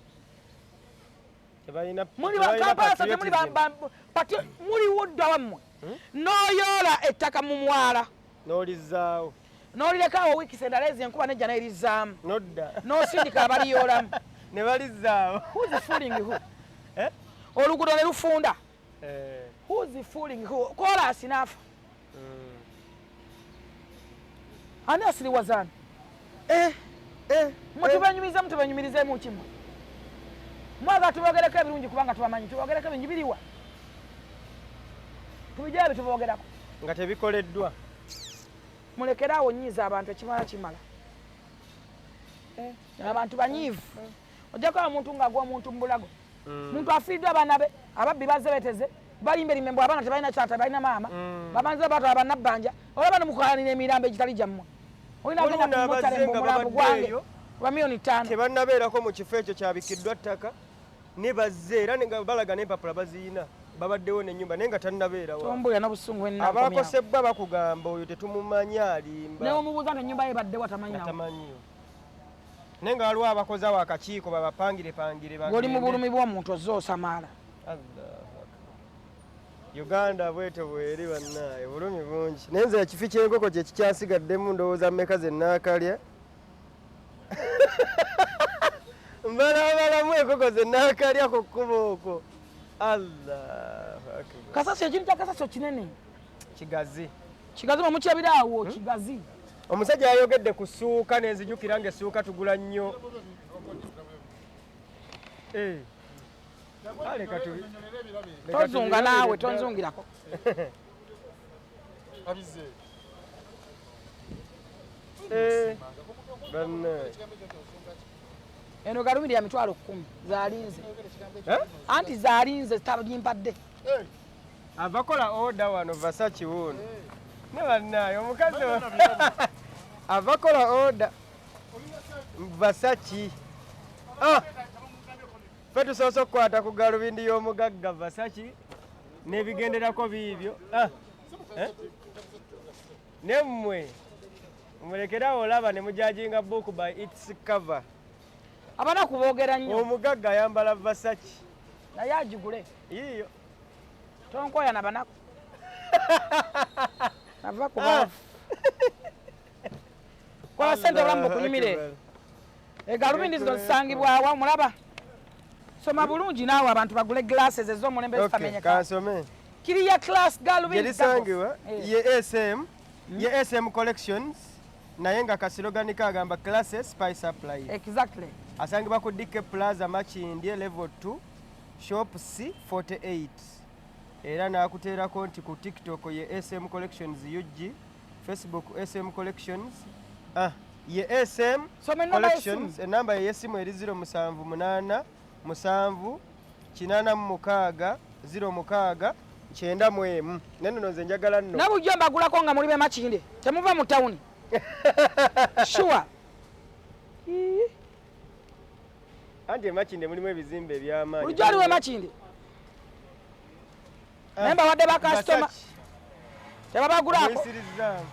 S1: Tebalina
S2: Muli
S1: tebalina
S2: Kampala so temuli
S1: patriotism.
S2: Muliwo dda wammwe n'oyoola ettaka mu mwala
S1: N'olizaawo.
S2: N'olirekawo wiiki endala ezo enkuba nejja n'erizaamu.
S1: Nodda.
S2: N'osindika abaliyolamu.
S1: Ne balizzaawo.
S2: Who's fooling who?
S1: Eh?
S2: Oluguudo ne lufunda.
S1: Eh.
S2: Who's fooling who? Koolaasi n'afa. Ani asiriwazaani?
S1: Eh, eh,
S2: Mwe tubenyumiza, mutubenyumirizeemu kimu. Mwagala tubogereko ebirungi kubanga tubamanyi, tubogereko ebirungi biriwa? Tubijjayo byetubogerako.
S1: Nga tebikoleddwa.
S2: Mulekere awo nnyiiza abantu, ekimala kimala. Abantu banyiivu. Ojja kulaba omuntu ng'agwa omuntu mu bulago. Muntu afiiriddwa abaana be, ababbi bazze beeteze, balimba erimbe mbu abaana tebalina kyata, balina maama. Babanze batwala bannabbanja. Olaba ne mukukalanira emirambo egitali gyammwe. Olina
S1: Waliwo
S2: agenda
S1: n'abazze
S2: kumutale mbu
S1: nga
S2: omulambo
S1: babadde
S2: gwange
S1: eyo.
S2: lwa 5 million.
S1: Tebannabeerako mu kifo ekyo kyabikiddwa ttaka ne bazze era nga balaga n'empapula baziyina babaddewo n'ennyumba naye nga tannabeerawo.
S2: Tombuulira n'obusungu bwe nnakomyawo.
S1: Abakosebwa bakugamba oyo tetumumanyi, alimba.
S2: Newomubuuza nti ennyumba ye ebaddewa, tamanyi nawo.
S1: Tamanyiyo, naye nga waliwo abakozi awo akakiiko babapangire pangire.
S2: Ng'oli mu bulumi bw'omuntu ozze osamaala.
S1: Allahu Akbar. Uganda bwetyo bweri bannaaye, obulumi bungi, naye nze ekifi ky'enkoko kye kikyasigaddemu. Ndowooza mmeka ze naakalya, mbalabalamu enkoko ze naakalya ku kkubo okwo. Allahu Akbar.
S2: Kasasiro, ekintu kya kasasiro kinene.
S1: Kigazi.
S2: Kigazi, mwe awo kigazi.
S1: Omusajja yayogedde ku ssuuka nenzijukira nga essuuka tugula nnyo. Eh. Ah, leka
S2: Tozunga
S1: tubirabire
S2: naawe.
S1: ddala.
S2: Tonzungirako.
S3: Abize.
S1: Eh, bannange.
S2: Eno galubindi ya 100,000 zalinze.
S1: Eh?
S2: Anti zalinze tagimpadde.
S1: Abakola order wano Versace wuuno ne bannaaye omukazi abakola order Versace. Ah! Ffe tusoose okukwata ku galubindi y'omugagga Versace n'ebigenderako biibyo. Ah! Eh? Nemmwe mulekerawo olaba ne mujudginga book by its cover.
S2: Abanaku boogera nnyo.
S1: Omugagga ayambala Versace.
S2: Naye agigule.
S1: Yiiyo.
S2: Tonkoya na banaku nava ku
S1: Ah.
S2: baavu kola sente obulamu bukunyumire.
S1: Akbar.
S2: Egalubindi zino zisangibwawa? Mulaba, soma bulungi naawe, abantu bagule glasses ez'omulembe
S1: Okay,
S2: zitamenyeka.
S1: kansome.
S2: Kiriya class galubindi.
S1: Gyerisangibwa
S2: Eh.
S1: ye SM, ye SM Collections, naye nga kasirogani kagamba classes spice supply.
S2: Exactly.
S1: Asangibwa ku DK Plaza, Makindye level 2, shop C 48. Era n'akuteerako nti ku TikTok ye SM Collections UG, Facebook SM Collections, ah, ye SM
S2: Soma ennamba.
S1: Collections. Enamba ye yesimu eri 078 7 86 06 91. Nenono nze njagala nno.
S2: Nabulijjo mbagulako nga muli bemakinde, temuva mu tawuni, sure.
S1: Anti emakinde mulimu ebizimbe ebyamaanyi.
S2: Bulijjo aliwo emakinde, naye mbawadde bakasitoma tebabagulako.
S1: Muyisirizaamu.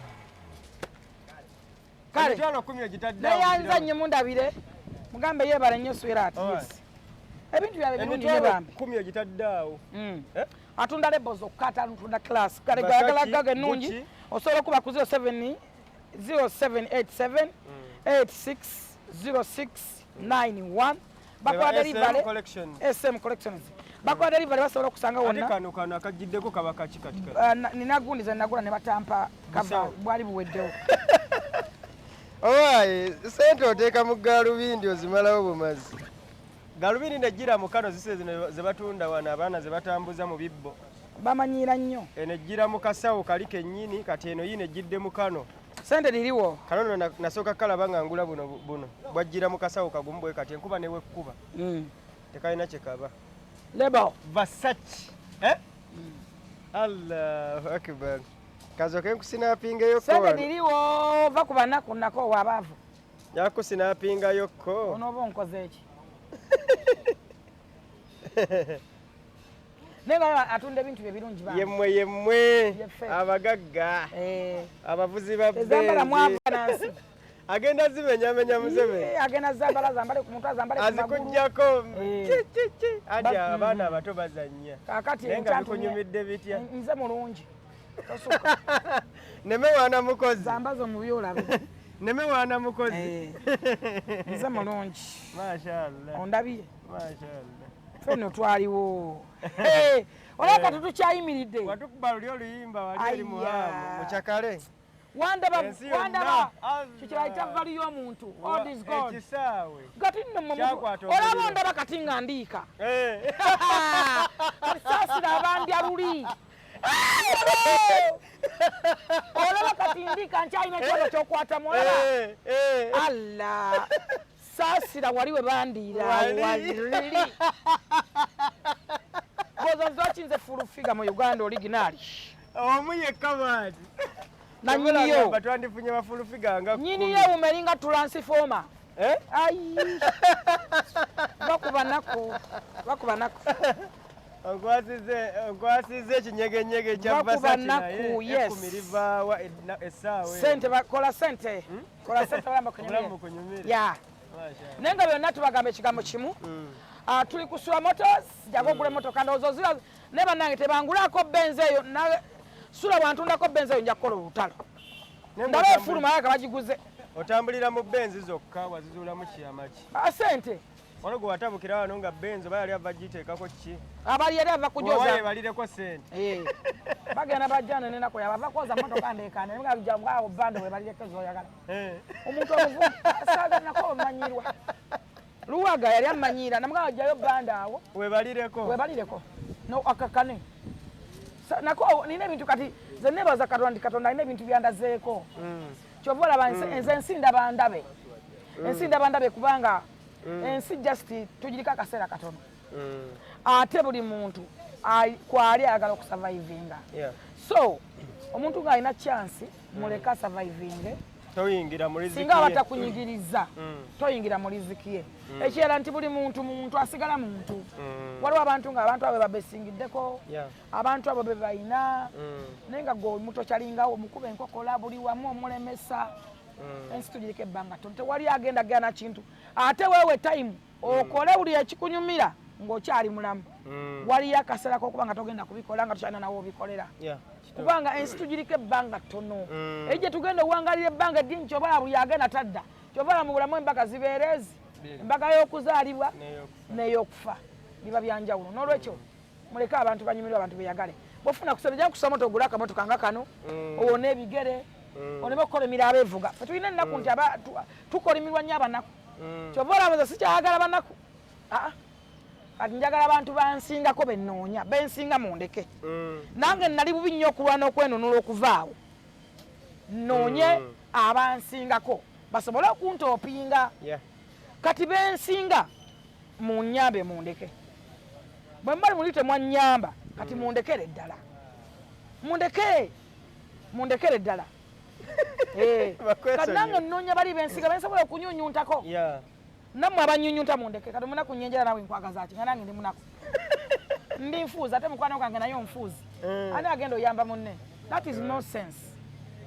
S2: Kale.
S1: 100,000 ogitadde awo.
S2: Neyanza nnyo, mundabire mugambe yeebale nnyo sweetheart.
S1: Alright.
S2: Yes, ebintu byabwe birungi nnyo
S1: emitwalo
S2: bambi.
S1: 10 ogitadde awo. Eh?
S2: Atunda lebo zokka, atunda class. Kale
S1: Versace,
S2: gwayagala gaga ennungi,
S1: Gucci.
S2: osobola okuba ku 07 0787 860691. Bakola
S1: Eba SM
S2: delivery.
S1: Collections.
S2: SM Collections bakola delivery, basobola okusanga
S1: Ate
S2: wonna.
S1: kano akagiddeko kaba kaki kati kati?
S2: Ah, nina gundi ze nagula ne batampa kava.
S1: Busawo.
S2: Bwali buweddewo.
S1: Owaaye, sente oteeka mu galubindi ozimalawo bumazi. Galubindi nejjira mu kano zise zino ze batunda wano, abaana ze batambuza mu bibbo.
S2: Bamanyiira nnyo.
S1: Eno ejjira mu kasawo kali kennyini, kati eno yiino ejjidde mu kano.
S2: Sente liriwo.
S1: Kano nno nasooka kalaba nga ngula buno buno bwajjira mu kasawo kagumu bwe kati, enkuba newekkuba tekalina kye kaba.
S2: Lebo.
S1: Versace, eh? Allahu akbar, kazoke nkusinapingayokko.
S2: Sente
S1: Wano
S2: liriwo, va ku banaku nako abaavu.
S1: Nyakusinapingayokko.
S2: Onooba onkoze eki? Naye nga atunda ebintu bye birungi bambi.
S1: Yemmwe yemmwe.
S2: Yeffe.
S1: Abagagga.
S2: Eh,
S1: abavuzi ba
S2: tezambala mwavu
S1: Benz.
S2: nansi.
S1: Agenda zimenyamenya Museveni.
S2: Yee, agenda zambala, zambale ku mutwe, azambale ku magulu.
S1: Azikugjako.
S2: Eh.
S1: Ki, ki, ki. Anti abaana abato bazannya.
S2: Kaakati
S1: Naye nga
S2: enkya
S1: bikunyumidde bitya?
S2: Nze mulungi. Tosuka.
S1: Neme wana mukozi.
S2: Zambazo mu byolabe.
S1: Neme wana mukozi.
S2: Eh. Nze mulungi.
S1: Mashallah.
S2: Ondabye.
S1: Mashallah.
S2: Fenno twaliwo. Eh, olaba kati tukyayimiridde.
S1: Watukuba luli oluyimba wali eri muhamu mukyakale.
S2: Wandaba
S1: Ensi yonna.
S2: wandaba
S1: Allah.
S2: kyo kyebayita value y'omuntu. All is God.
S1: Ekisaawe.
S2: Kati nno mmwe
S1: Kyakwata
S2: olaba
S1: omuliro.
S2: ondaba kati nga ndiika.
S1: Eh.
S2: Kati saasira abandya luli. Olaba kati ndiika nkyalina ekyoto ky'okwatamu olaba.
S1: Eh, eh.
S2: Allah saasira wali we bandiira
S1: Wali.
S2: wali. Goza lwaki nze full figure mu Uganda original.
S1: Omu yekka bw'ati.
S2: Nanyiniyo.
S1: Twandifunye ba full figure nga
S2: Nyini
S1: kkumi.
S2: ye eringa transformer.
S1: Eh?
S2: Ayi. Bakuba naku. Bakuba naku.
S1: Onkwasizza ekinyegenyege kya
S2: Bakuba
S1: Versace
S2: naku,
S1: naye
S2: yes.
S1: ekkumi livaawa essaawa eno.
S2: Sente bakola sente. Kola sente olamba
S1: Obulamu
S2: kunyumire.
S1: bukunyumire.
S2: Ya.
S1: Mashallah.
S2: Naye nga byonna tubagamba ekigambo kimu. Ah, tuli ku Sula Motors, jangu ogula emmotoka ndowooza ozira naye bannange tebangulaako Benz eyo na Sula bw'antundako Benz eyo nja kukola olutalo.
S1: Naye
S2: Ndaba
S1: ng'otambuli-
S2: efuluma yaka bagiguze.
S1: Otambulira mu Benz zokka wazizuulamu kiyama ki?
S2: Ah, sente.
S1: Waliwo gwe watabukira wano nga Benz oba yali ava giteekako ki?
S2: Abali yali ava
S1: Oba
S2: kujoza.
S1: yebalireko ssente.
S2: Eh. Bagenda bajjana n'ennaku yaabwe ava kwoza mmotoka ndeekaana naye nga awo bando bwe balireko z'oyagala.
S1: Eh.
S2: Omuntu omuvumu saaga nako omanyirwa. Luwaga yali amanyiira namugamba ajjayo bando awo
S1: Webalireko.
S2: webalireko no akakane. Nako nina ebintu kati nze neebaza Katonda nti Katonda alina ebintu byandazeeko. Kyova olaba nze ensi ndaba ndabe. Ensi ndaba ndabe kubanga ensi just tugiriko akaseera katono. Ate buli muntu kwali ayagala okusurvivinga.
S1: Yeah.
S2: So omuntu ng'alina chance muleke asurvivinge.
S1: Toyingira mu riziki
S2: Singa aba
S1: ye.
S2: takunyigiriza toyingira mu riziki ye. Ekirala nti buli muntu muntu asigala muntu. Waliwo abantu ng'abantu abo babesingiddeko,
S1: Yeah.
S2: abantu abo be balina, naye nga gwe omuntu okyalingawo omukuba enkokola buli wamu omulemesa. Ensi tugiriko ebbanga ttono, tewali agenda gana kintu. Ate weewe time okole buli ekikunyumira ng'okyali mulamu. Waliyo akaseera k'okuba nga togenda kubikola nga tokyalina nawe obikolera.
S1: Yeah.
S2: Kubanga ensi tugiriko ebbanga ttono. Eri gye tugenda owangalira ebbanga eddini ky'oba buli agenda tadda. Ky'oba mu bulamu embaga zibeera ezi. Embaga y'okuzaalibwa
S1: N'ey'okufa.
S2: n'ey'okufa biba bya njawulo. N'olwekyo muleke abantu banyumirwe abantu beyagale. Bw'ofuna kusoma ojja kusoma ogule akamotoka nga kano owone ebigere oleme okukolimira abeevuga. Ffe tulina ennaku nti tukolimirwa nnyo abanaku. Ky'ova olaba nze sikyayagala banaku. Aa, kati njagala abantu bansingako bennoonya bensinga mundeke. Nange nali bubi nnyo okulwana okwenunula okuvaawo. Nnoonye abansingako basobole okuntoopinga.
S1: Yeah.
S2: Kati bensinga munnyambe mundeke. Bwe mbali muli temwannyamba kati mundekere ddala. Mundeke. Mundekere ddala. Eh,
S1: Bakwesonyiwe.
S2: kati nange nnoonya bali bensinga bensobola okunyunyuntako.
S1: Yeah.
S2: Nammwe abanyunyunta mundeke kati omunaku nyenjera naawe nkwagaza ki nga nange ndi munaku. Ndi nfuuzi ate mukwano gwange naye onfuuzi. Ani agenda oyamba munne? That is nonsense.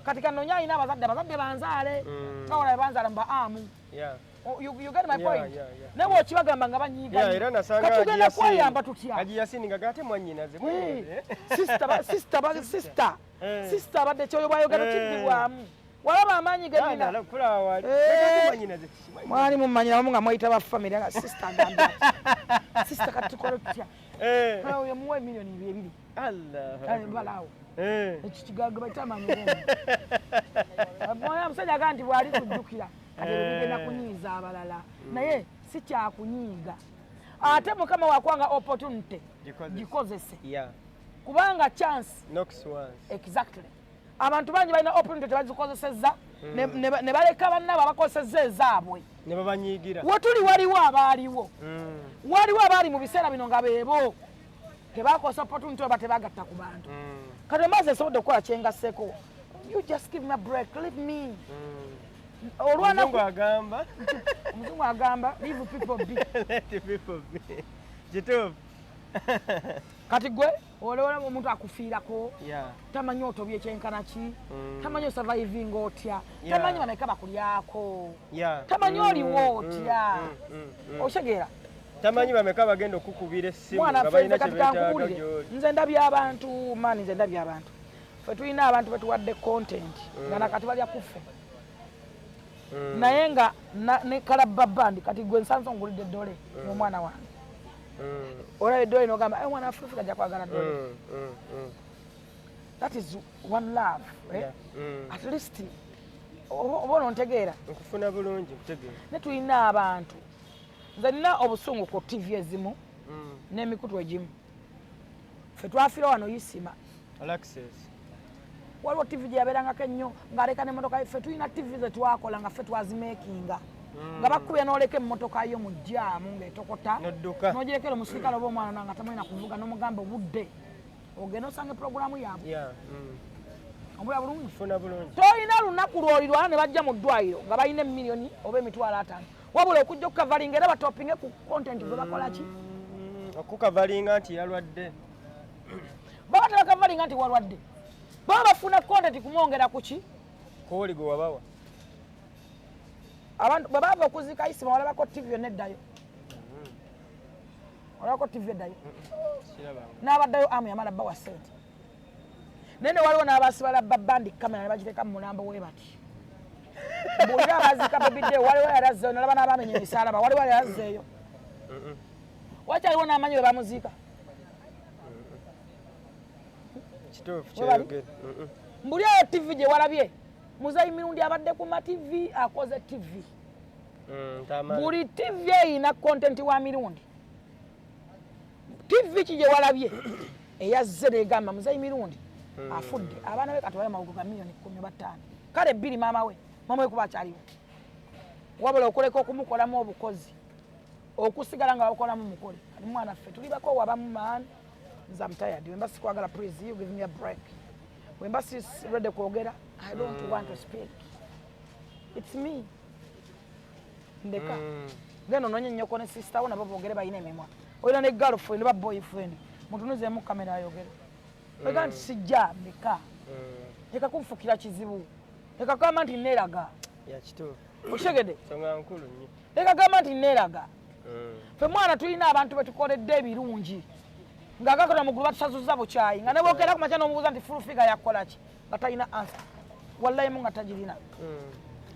S2: Kati kanoonya alina abazadde abazadde banzaale. Nga wala banzaala mu ba amu.
S1: Yeah.
S2: Oh, you get my
S1: Yeah,
S2: point?
S1: yeah.
S2: Naye bw'okibagamba nga banyiiga
S1: Yeah,
S2: nnyo.
S1: era nasanga
S2: Kati
S1: Haji
S2: tugenda
S1: Yasin.
S2: kweyamba tutya?
S1: Haji Yasin nga ate mwannyinaze, mwannyinaze.
S2: Sister, sister, sister.
S1: Eh.
S2: Sister abadde kyoyo bw'ayogera kiddibwamu. Walaba amaanyi ge
S1: Nana,
S2: nnina.
S1: kulaba wali.
S2: Eh.
S1: Leka ate mwannyinaze kiki, mwannyinaze.
S2: Mwali mumanyira wamu nga mweyita ba family nga sister agambye ati. Sister kati tukole tutya?
S1: Eh.
S2: Kale oyo muwe miliyoni 2.
S1: Allah.
S2: Kale balaawo.
S1: Eh.
S2: Ekyo kigaga bayita amaanyi g'omuntu. Omwana omusajja agamba nti bw'ali kujjukira kati ebyo bigenda kunyiiza abalala. Naye si kyakunyiiga. Ate Mukama wakwanga opportunity
S1: Gikozese.
S2: gikozese.
S1: Yeah.
S2: Kubanga chance
S1: Knocks once.
S2: exactly. Abantu bangi balina opportunity tebazikozesezza ne baleka bannaabwe abakozesezza ezaabwe.
S1: Ne babanyiigira.
S2: Wetuli waliwo abaaliwo. Waliwo abaali mu biseera bino nga beebo. Tebakozesa opportunity oba tebagatta ku bantu. Kati omazzi nsobodde okukola kye ngasseeko. You just give me a break, leave me. Olwana
S1: Omuzungu agamba.
S2: Omuzungu agamba leave people be.
S1: Let people be. Kituufu.
S2: Kati gwe olowooza omuntu akufiirako.
S1: Yeah.
S2: Tamanyi otobye ekyenkana ki, tamanyi osurviving otya,
S1: Yeah.
S2: tamanyi bameka bakulyako,
S1: Yeah.
S2: tamanyi oliwo otya. Okitegeera?
S1: Tamanyi bameka bagenda okukubira essimu
S2: Mwana
S1: nga
S2: ffe nze
S1: balina
S2: kati
S1: kye beetaaga
S2: kankubuulire,
S1: gy'oli.
S2: nze ndabye abantu maani, nze ndabye abantu. Ffe tulina abantu betuwadde content nga nakati balya kuffe, naye nga ne kalabba bandi. Kati gwe nsanze ongulidde eddole n'omwana wange, olaba eddole n'ogamba, "Eh, omwana wa Full Figure ajja kwagala ddole." That is one love, eh?
S1: Yeah.
S2: At least oba onontegeera.
S1: Nkufuna bulungi, nkutegeera.
S2: Ne tulina abantu, nze nina obusungu ku TV ezimu n'emikutu egimu. Ffe twafiira wano Isima.
S1: Alexis.
S2: Waliwo TV gye yabeerangako ennyo ng'aleka n'emmotoka. Ffe tulina TV ze twakola nga ffe twazimakinga, nga bakubye n'oleka emmotoka yo mu jam ng'etokota.
S1: N'odduka.
S2: N'ogirekera omusirikale oba omwana nga tamulina kuvuga, n'omugamba obudde ogenda osanga epuroguramu yaabwe. Obula bulungi.
S1: Nkufuna bulungi.
S2: Tolina lunaku lwolirwana ne bajja mu ddwaliro nga balina emiliyoni oba 500,000, wabula okujja okukavalinga era batopinge ku content gwe bakola ki.
S1: Okukavalinga nti yalwadde.
S2: Baba tebakavalinga nti walwadde, baba bafuna content kumwongera ku ki.
S1: Kooli gwe wabawa.
S2: Abantu bwe baava okuziika Isima, walabako TV yonna eddayo? Olabako TV eddayo?
S1: Kirabanga.
S2: N'abaddayo amu yamala bbawa sente, naye ne waliwo n'abasibala babandi kamera ne bagiteeka mu mulambo we bati. Mbuulira, abaziika bebidde, waliwo yali azzeeyo nalaba n'abamenya emisalaba? Waliwo yali azzeeyo? Wakyaliwo n'amanyi we bamuziika?
S1: Kituufu.
S2: Webali?
S1: Kyeyogera.
S2: Mbuli eyo TV gye walabye, Muzeyi Mirundi abadde ku ma TV, akoze TV.
S1: Tamale.
S2: Buli TV eyina content wa Mirundi. TV ki gye walabye eyazze negamba Muzeyi Mirundi afudde, abaana be kati amawugo ga miliyoni 10 oba 5, kale 2, maama we kuba akyaliwo, wabula okuleka okumukolamu obukozi, okusigala nga bakolamu mukole. Kati mwana ffe tuli bakoowa abamu, man. Nze am tired. Wemba sikwagala, please, you give me a break. Wemba si ready kwogera, I don't want to speak, it's me, ndeka. Genda ononye nnyoko ne sister wo, nabo boogere, balina emimwa. Olina ne girlfriend oba boyfriend, mutunuzeemu kamera ayogere. Oga nti sijja, ndeka. Leka kunfukira kizibu, leka kugamba nti neeraga.
S1: Ya, kituufu.
S2: Okitegedde?
S1: Nsonga nkulu nnyo.
S2: Leka gamba nti neeraga. Ffe mwana tulina abantu betukoledde ebirungi nga gakola mugulu, batusasuza bukyayi, nga nebwokera ku makya n'omubuuza nti Full Figure yakola ki, nga talina answer, wallayimu nga tagirina.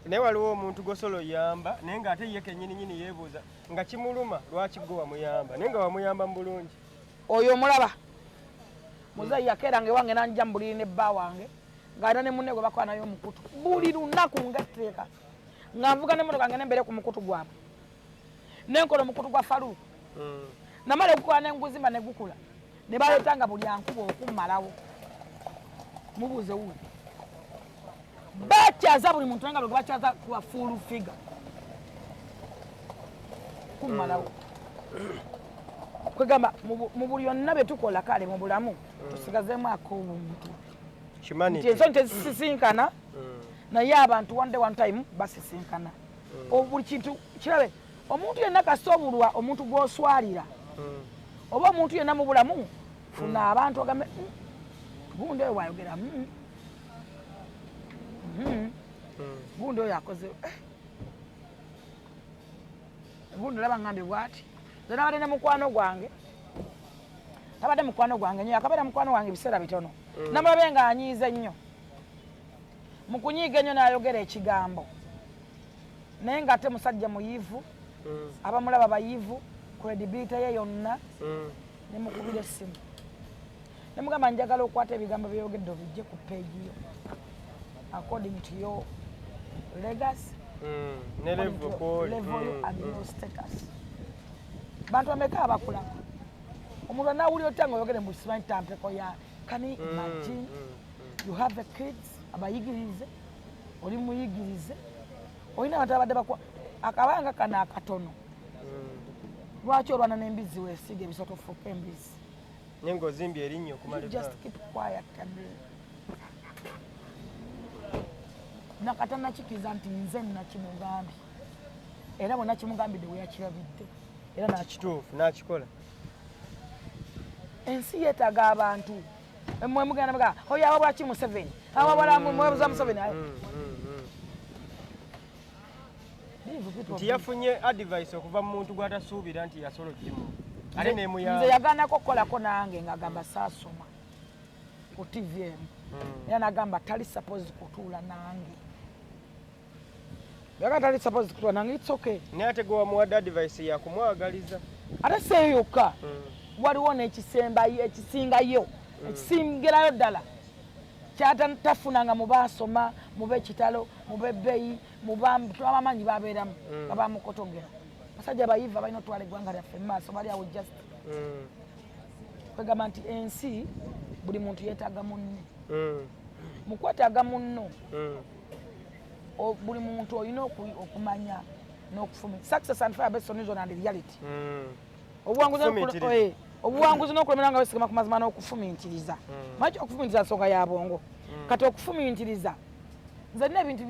S1: Naye waliwo omuntu gwosobola oyamba, naye ng'ate ye kennyini nyini yeebuuza nga kimuluma lwaki gwe wamuyamba, naye nga wamuyamba mu bulungi.
S2: Oyo omulaba muzeeyi yakeeranga ewange nanja mu buliri ne bba wange ng'alina ne munne gwe bakola naye omukutu buli lunaku, ngaetteeka nga nvuga n'emmotoka ngende mbeere ku mukutu gwabwe, nenkola omukutu gwa Faluuku. Namala okukola nenguzimba ne gukula, ne baleeta nga buli ankuba okummalawo. Mubuuze wuwe, bakyaza buli muntu, naye nga bwe bakyaza kuba Full Figure kummalawo. Kwegamba mu buli yonna bye tukola, kale mu bulamu tusigazeemu ak'obuntu nti
S1: Humanity.
S2: Ensonyi tezisisinkana, naye abantu one day, one time basisinkana. Buli kintu kirabe, omuntu yenna kasobulwa omuntu gw'oswalira oba omuntu yenna mu bulamu, funa abantu ogambe, gundi oyo bwayogera, gundi oyo akoze, eh." Gundi olaba ngambye bwati. Nze nabadde ne mukwano gwange, tabadde mukwano gwange nnyo, akabeera mukwano gwange ebiseera bitono. Namulabe nga anyiize nnyo, mu kunyiiga ennyo n'ayogera ekigambo, naye ng'ate musajja muyivu, abamulaba bayivu, credibility ye yonna. Nemukubira essimu nemugamba, njagala okwata ebigambo byeyogedde obijje ku page yo according to your legacy,
S1: Ne
S2: according to
S1: level
S2: your
S1: kwoli.
S2: level yo and your status. Bantu bameka abakulaba? Omuntu anawulira otya nga oyogere mbu simanyi tampeko ya? Can you imagine? You have the kids, abayigirize, oli muyigirize, olina abantu abadde bakwa akabanga kano akatono. Lwaki olwana n'embizi? Weesiga ebisoto, ofuuka embizi.
S1: Naye ng'ozimbye erinnya okumala
S2: You just
S1: ebbanga.
S2: keep quiet and nakata nakikiriza nti nze nakimugambye, era bwe nakimugambidde we yakirabidde era nakikola.
S1: Kituufu, n'akikola.
S2: Ensi yeetaaga abantu. Mmwe mugenda muga oyo awa bwaki Museveni, awa mwebuza Museveni. Leave people
S1: Nti
S2: be.
S1: Yafunye advice okuva mu muntu gw'atasuubira nti yasobola okgimuwa, ate
S2: Nze
S1: nemuyamba.
S2: Yagaanako okukolako nange ng'agamba saasoma ku TV emu. Era nagamba tali supposed kutuula nange. Yaga tali supposed kutuula nange, it's okay.
S1: Naye ate gwe wamuwadde advice yakumwagaliza.
S2: Ate seeyo yokka, waliwo n'ekisembayo, ekisingayo, ekisingirayo ddala kyatafunanga mu baasoma, mu b'ekitalo, mu b'ebbeeyi, mu abamanyi babeeramu babamukotogera. Basajja bayiva balina otwala eggwanga lyaffe mu maaso, bali awo just kwegamba nti ensi buli muntu yeetaaga munne. Mu kwetaaga munno, buli muntu olina okumanya n'okufumi success and failure based on reason and reality. Obuwanguzi
S1: Okufumiitiriza.
S2: Obuwanguzi n'okulemera nga wesigama ku mazima n'okufumiitiriza. Manyi okufumiitiriza nsonga ya bwongo. Kati okufumiitiriza, nze nina ebintu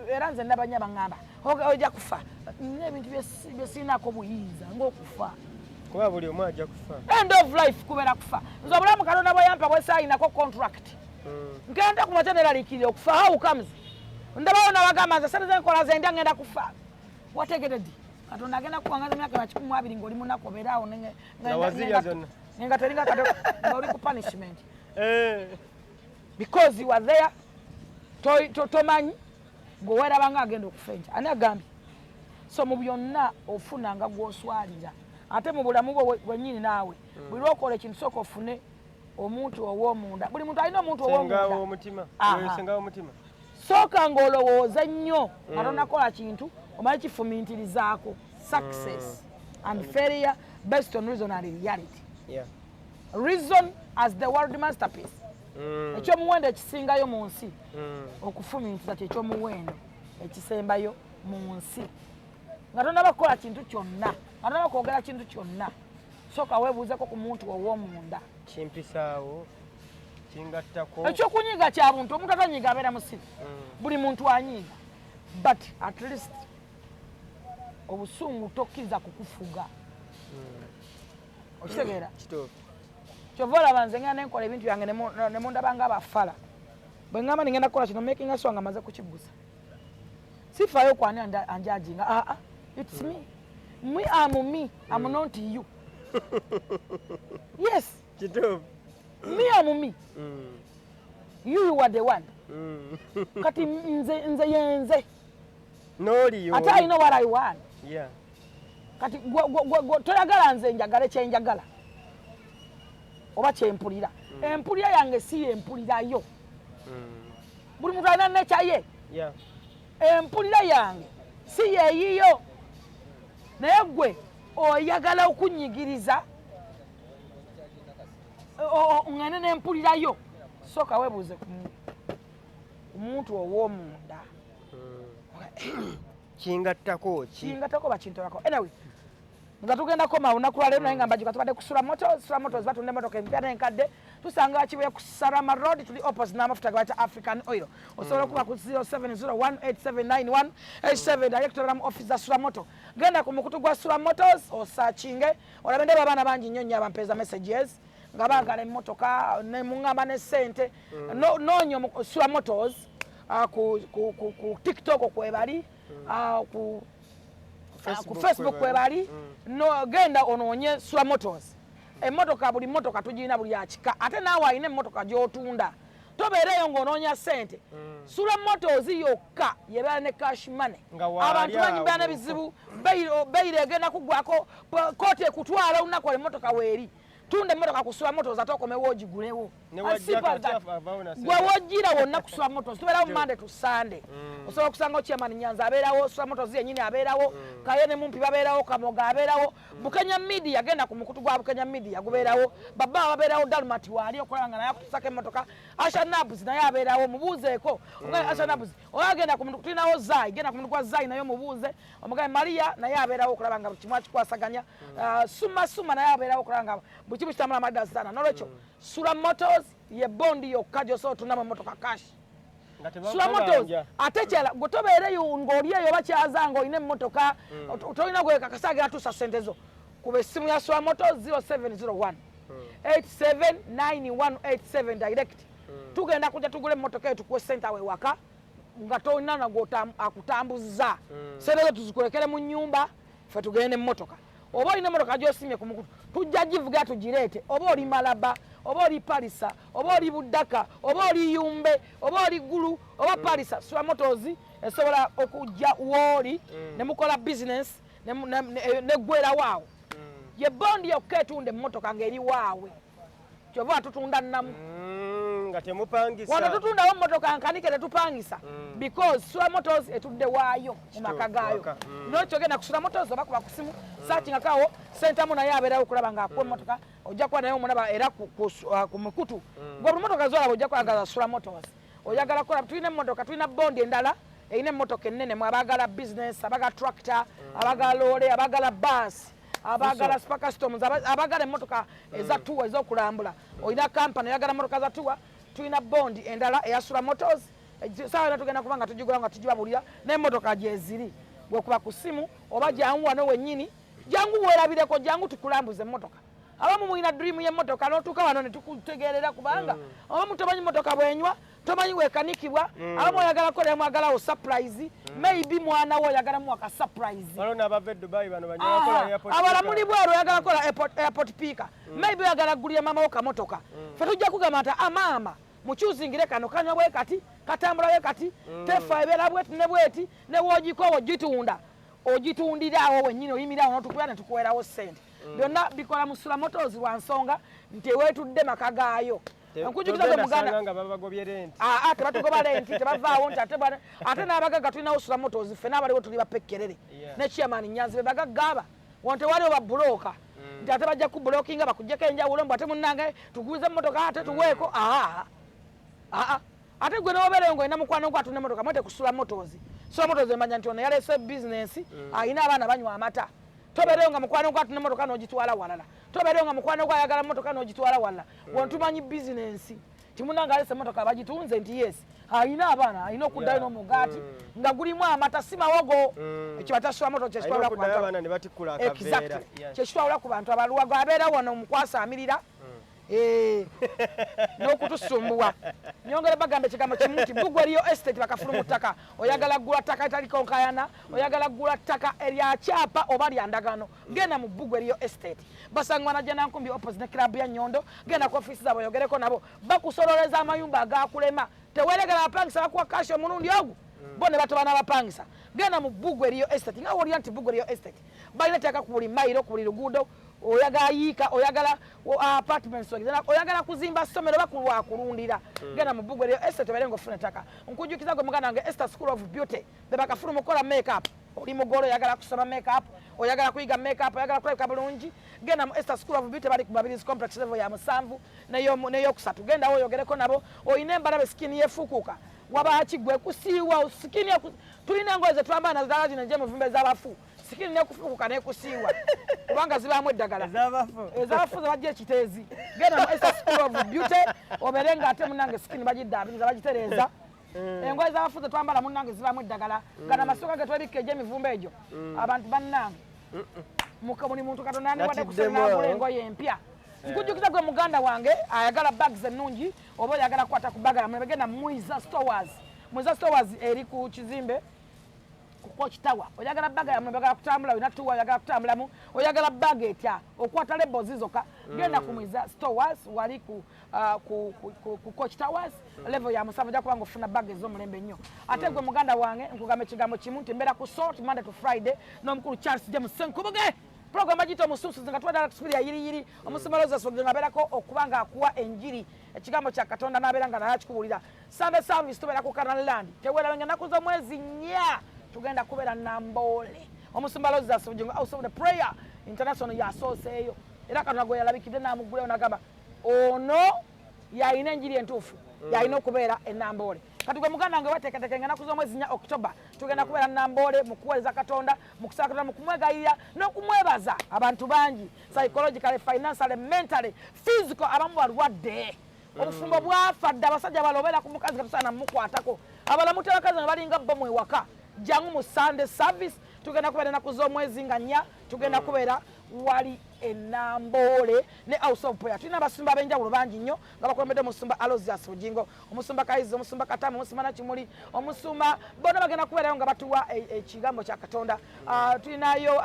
S2: era nze nabanya baŋŋamba, "Ojja kufa." Nina ebintu bye sirinaako buyinza ng'okufa.
S1: Kuba buli omu ajja kufa.
S2: End of life kubeera kufa. Nze obulamu Katonda bwe yampa bwesaayinako contract. Ngenda ku makya neraliikirira okufa. How comes ndabawo nabagamba nze sente zenkola ze ndya, ngenda kufa? Wategedde Katonda agenda kuwangaza emyaka 120 ng'oli munaku, obeeraawo
S1: Nga wazirya zonna.
S2: Nga teringa kado ng'oli ku punishment because you are there, tomanyi gweweraba nga agenda okufa enkya. Ani agambye? So mu byonna ofuna nga gwoswalira, ate mu bulamu bwo bwennyini naawe buli lwokola ekintu, sooka ofune omuntu ow'omunda. Buli muntu alina omuntu
S1: Senga
S2: ow'omunda.
S1: W'omutima.
S2: Aha.
S1: Senga w'omutima.
S2: Sooka ng'olowooza nnyo nga tonakola kintu, omale kifumiitirizaako. Success and failure based on reason and reality. Reason as the world masterpiece, ekyomuwendo ekisingayo mu nsi. Okufumiitiriza kyekyomuwendo ekisembayo mu nsi. Nga tonaba kukola kintu kyonna, nga tonaba kwogera kintu kyonna, sooka weebuuzeko ku muntu ow'omunda.
S1: Kimpisaawo, kingattako.
S2: Ekyokunyiiga kya buntu. Omuntu atanyiiga abeera musiru. Buli muntu anyiiga, but at least obusungu tokkiriza kukufuga. Okitegeera?
S1: Kituufu.
S2: Kyova olaba nze ngenda nenkola ebintu byange, ne mundaba nga abafala. Bwe ngamba ningenda kukola kino, making sure nga maze kukigusa. Sifaayo kwani anjudginga. Aa, it's me, me am me, am not you. Yes.
S1: Kituufu.
S2: Me am me. You are the one. Kati nze yenze.
S1: N'oli
S2: Ate I know what I want. Kati toyagala nze njagale kyenjagala oba kyempulira. Empulira yange si yempulirayo. Buli muntu alina nekyaye. Empulira yange si yeeyiyo, naye gwe oyagala okunyigiriza ŋŋende n'empulirayo. Sooka weebuuze ku muntu ow'omunda.
S1: Kingattako ki?
S2: Kingatako bakintolako. Anyway, nga tugenda koma olunaku lwaleero, naye nga mbajuka tubadde ku Sula Motors. Sula Motors batunda emotoka empya n'enkadde. Tusanga Kibuye ku Sarama Road, tuli opposite n'amafuta ge bayita African Oil. Osobola okuba ku 0701879187 direct mu office za Sula Moto. Genda ku mukutu gwa Sula Motors osearchinge olabe. Ndaba abaana bangi nnyo nnyo abampeeza messages nga baagala emmotoka ne muŋŋamba ne ssente. Noonya Sula Motors ku TikTok kwebali, ku Facebook kwebali. No, genda onoonye Sula Motors. Emmotoka, buli mmotoka tugirina, buli akika. Ate naawe alina emmotoka gy'otunda, tobeereyo ng'onoonya ssente. Sula Motors yokka yebeera ne cash money.
S1: Nga waali
S2: Abantu bangi
S1: awo.
S2: beera n'ebizibu, bail egenda kuggwako, kooti ekutwala olunaku olwo emmotoka weeri. Tunda emmotoka ku Sula Motors ate okomewo ogigulewo.
S1: Ne
S2: As
S1: wajja
S2: simple as
S1: kati
S2: that.
S1: avaawo na
S2: Gwe
S1: ssente.
S2: wojjira wonna ku Sula Motors, tubeerawo Monday to Sunday. Osobola okusanga chairman Nyanza abeerawo, Sula Motors yennyini abeerawo, Kaye ne Mumpi babeerawo, Kamoga abeerawo, Bukenya Media, genda ku mukutu gwa Bukenya Media gubeerawo, baba babeerawo, Dalmat waali okulaba nga naye akutusako emmotoka, Asha Nabs naye abeerawo, mubuuzeeko. Omugabe Asha Nabs oba genda ku mukutu, tulinawo Zai, genda ku mukutu gwa Zai naye omubuuze. Omugabe Maria naye abeerawo okulaba nga buli kimu akikwasaganya. Ah, Suma Suma naye abeerawo okulaba nga buli kimu kitambula amadda sana. Nolwekyo Sula Motors ye bondi yokka gy'osobola otundamu emmotoka cash.
S1: Nga
S2: Sula Motors.
S1: tebakubanja.
S2: Ate kyala gwe tobeereyo ng'oli eyo bakyaza ng'olina emmotoka, tolina gwekakasa agenda tuusa ssente zo. Kuba essimu ya Sula Motors 0701 879187 direct. Tugenda kujja tugule emmotoka eyo, tukuwe ssente awo ewaka nga tolina nagwe akutambuza. Ssente zo tuzikulekere mu nnyumba, ffe tugende emmotoka. Oba olina emmotoka gy'osimye ku mukutu, tujja givuga tugireete. Oba oli Malaba, Oba oli Palisa, oba oli Buddaka, oba oli Yumbe, oba oli Gulu, oba Palisa, Sula Motors esobola okujja wooli ne mukola business neggwerawo awo. Ye bondi yokka etunda emmotoka ng'eri waawe, kyova tutunda nnamu.
S1: Nga temupangisa.
S2: Wano tutundawo mmotoka nkanike, tetupangisa because Sula Motors etudde waayo mu maka gaayo. Nokyogenda ku Sula Motors oba kuba ku simu, saakingakawo Sentamu naye abeerawo okulaba ng'akuwa emmotoka. Ojja kuba naye omulaba era ku mikutu gwe buli motoka zolaba ojja kwagaza Sula Motors. Oyagala kukola, tulina emmotoka, tulina bondi endala erina emmotoka ennene mu abaagala business, abaagala tractor, abaagala loole, abaagala bus, abaagala super customs, abaagala emmotoka eza tour, ez'okulambula. Olina kampani, oyagala motoka za tour, tulina bondi endala eya Sula Motors. Saawa yonna tugenda kuba nga tugigula nga tugibabulira n'emmotoka gyeziri. Bwekuba ku ssimu oba jangu wano wennyini, jangu weerabireko, jangu tukulambuza emmotoka. Abamu mulina dream y'emmotoka n'otuuka wano ne tukutegeerera, kubanga abamu tomanyi mmotoka bwenywa, tomanyi wekanikibwa. Abamu oyagala kukolera mwagalawo surprise, maybe mwana wo oyagala muwaka surprise.
S1: Waliwo n'abava e Dubai bano banyabakola airport
S2: Abala
S1: picker.
S2: Muli bweru, oyagala kukola airport picker, maybe oyagala kugulira maama wo kamotoka. Fe tujja kugamba nti, "Ah, maama, mukyuzingire kano, kanywa bwe kati, katambula bwe kati, tefa, ebeera bweti ne bweti." Ne woogikoowa ogitunda, ogitundira awo wennyini, oyimirira awo n'otukubira ne tukuweerawo ssente. Byonna bikola mu Sula Motors lwa nsonga nti eweetudde maka gaayo. Nkujukiza gwe
S1: Togenda
S2: muganda
S1: sanga nga babagobye rent.
S2: Aa, tebatugoba rent, tebavaawo nti ate ate n'abagagga tulinawo Sula Motors. Ffenna abaliwo tuli bapekkerere ne chairman Nyanzi be bagagga aba wano. Tewaliwo babulooka nti ate bajja kubulokinga bakuggyeko enjawulo mbu ate munnange tuguze emmotoka ate tuweeko. Aa aa, ate gwe nobeereyo ng'olina mukwano gwo atunda emmotoka, mwete ku Sula Motors. Sula Motors emanya nti ono yaleese bizinensi, alina abaana banywa amata. Tobeereyo nga mukwano gwo atunda emmotoka n'ogitwala walala. Tobeereyo nga mukwano gwo ayagala mmotoka n'ogitwala walala. Wano tumanyi bizinensi timunanga alese emmotoka bagitunze nti yes, alina abaana, alina okuddayo n'omugaati nga gulimu amata, si mawogo. Ekyo batasula moto
S1: Alina
S2: kyekitwala ku
S1: okuddayo
S2: bantu
S1: abaana ne batikkula akaveera.
S2: Exactly. Kyekitwawula ku bantu abaluwago abeera wano omukwasaamirira n'okutusumbuwa. Nyongera bagamba ekigambo kimu nti Bugwe eriyo estate, bakafulu mu ttaka. Oyagala kugula ttaka etaliko nkayana, oyagala kugula ttaka erya kyapa oba lya ndagano, genda mu Bugwe eriyo estate. Basangwa na Janankumbi, opposite ne club ya Nyondo. Genda ku ofisi zaabwe oyogereko nabo, bakusololeza amayumba agakulema. Teweregera abapangisa bakuwa cash omulundi ogwo, bo ne batoba n'abapangisa. Genda mu Bugwe eriyo estate nga wolira nti Bugwe eriyo estate balina ettaka ku buli mayiro, ku buli luguudo. Oyagala yiika, oyagala apartments, oyagala kuzimba ssomero, bakulwakulundira, genda mu Bugwe eriyo estate obeere ng'ofuna ettaka. Nkujjukiza gwe muganda wange, Esther School of Beauty be bakafulu mukola makeup. Oli mugole, oyagala kusoma makeup, oyagala kuyiga makeup, oyagala kulabika bulungi, genda mu Esther School of Beauty. Bali ku Mabirizi Complex, level ya 7 n'eyokusatu. Gendawo oyogereko nabo. Oyina embalabe, skin yefukuka, wabaki gwe kusiiwa skin tulina engoye zetwambala naddala zino egy'emivumba ez'abafu, skin nekufukuka nekusiiwa kubanga zibaamu eddagala.
S1: Ez'abafu.
S2: Ez'abafu zebajja ekiteezi. Genda mu Esther School of Beauty obeere nga ate munange skin bagiddaabiriza, bagitereeza. Engoye z'abafu zetwambala munange zibaamu eddagala nga namasuka ge twebikka egy'emivumba egyo. Abantu bannange, buli muntu Katonda yandiwadde
S1: Natiddemu
S2: kusenagula
S1: awo.
S2: engoye empya. Nkujjukiza gwe muganda wange ayagala bags ennungi oba oyagala kukwata ku baga yamwe, genda Mwiza Stores. Mwiza Stores eri ku kizimbe ku Coach Tower. Oyagala baga yamwe, oyagala kutambula, olina tuwa, oyagala kutambulamu, oyagala baga etya okwata labels zokka, genda ku Mwiza Stores wali ku Coach Towers, level ya 7. Ojja kubanga ofuna baga ez'omulembe ennyo. Ate gwe muganda wange, nkugamba ekigambo kimu nti mbeera ku Salt Monday to Friday n'omukulu Charles James Senkubuge. Program agiyita Omusunsuzi, nga tuwadala tusubiri ya yiriyiri. Omusumba Roses nga abeerako okuba nga akuwa enjiri, ekigambo kya Katonda, n'abeera nga naye akikubuulira. Sunday service tubeera ku Canal Land. Teweerabanga ennaku z'omwezi 4 tugenda kubeera Namboole. Omusumba Roses Bugingo, House of the Prayer International, yasooseeyo era Katonda gwe yalabikidde n'amugguleyo n'agamba ono yalina enjiri entuufu, yalina okubeera enamboole. Kati gwe muganda wange weteekateeka, ennaku z'omwezi 4 October tugenda kubeera Namboole mu kuweereza Katonda, mu kusaba Katonda, mu kumwegayirira n'okumwebaza. Abantu bangi psychologically, financially, mentally, physical, abamu balwadde, obufumbo bwafa dda, abasajja balobera ku mukazi katusaana mumukwatako, abalamu tebakazi nga balinga bomu ewaka. Jangu mu Sunday service, tugenda kubeera ennaku z'omwezi nga 4, tugenda kubeera wali. Enamboole ne House of Prayer. Tulina abasumba ab'enjawulo bangi nnyo nga bakulembedde omusumba Aloysius Bugingo, omusumba Kayizi, omusumba Katamu, omusumba Nakimuli, omusumba bonna bagenda kubeerayo nga batuwa ekigambo kya Katonda. Tulinayo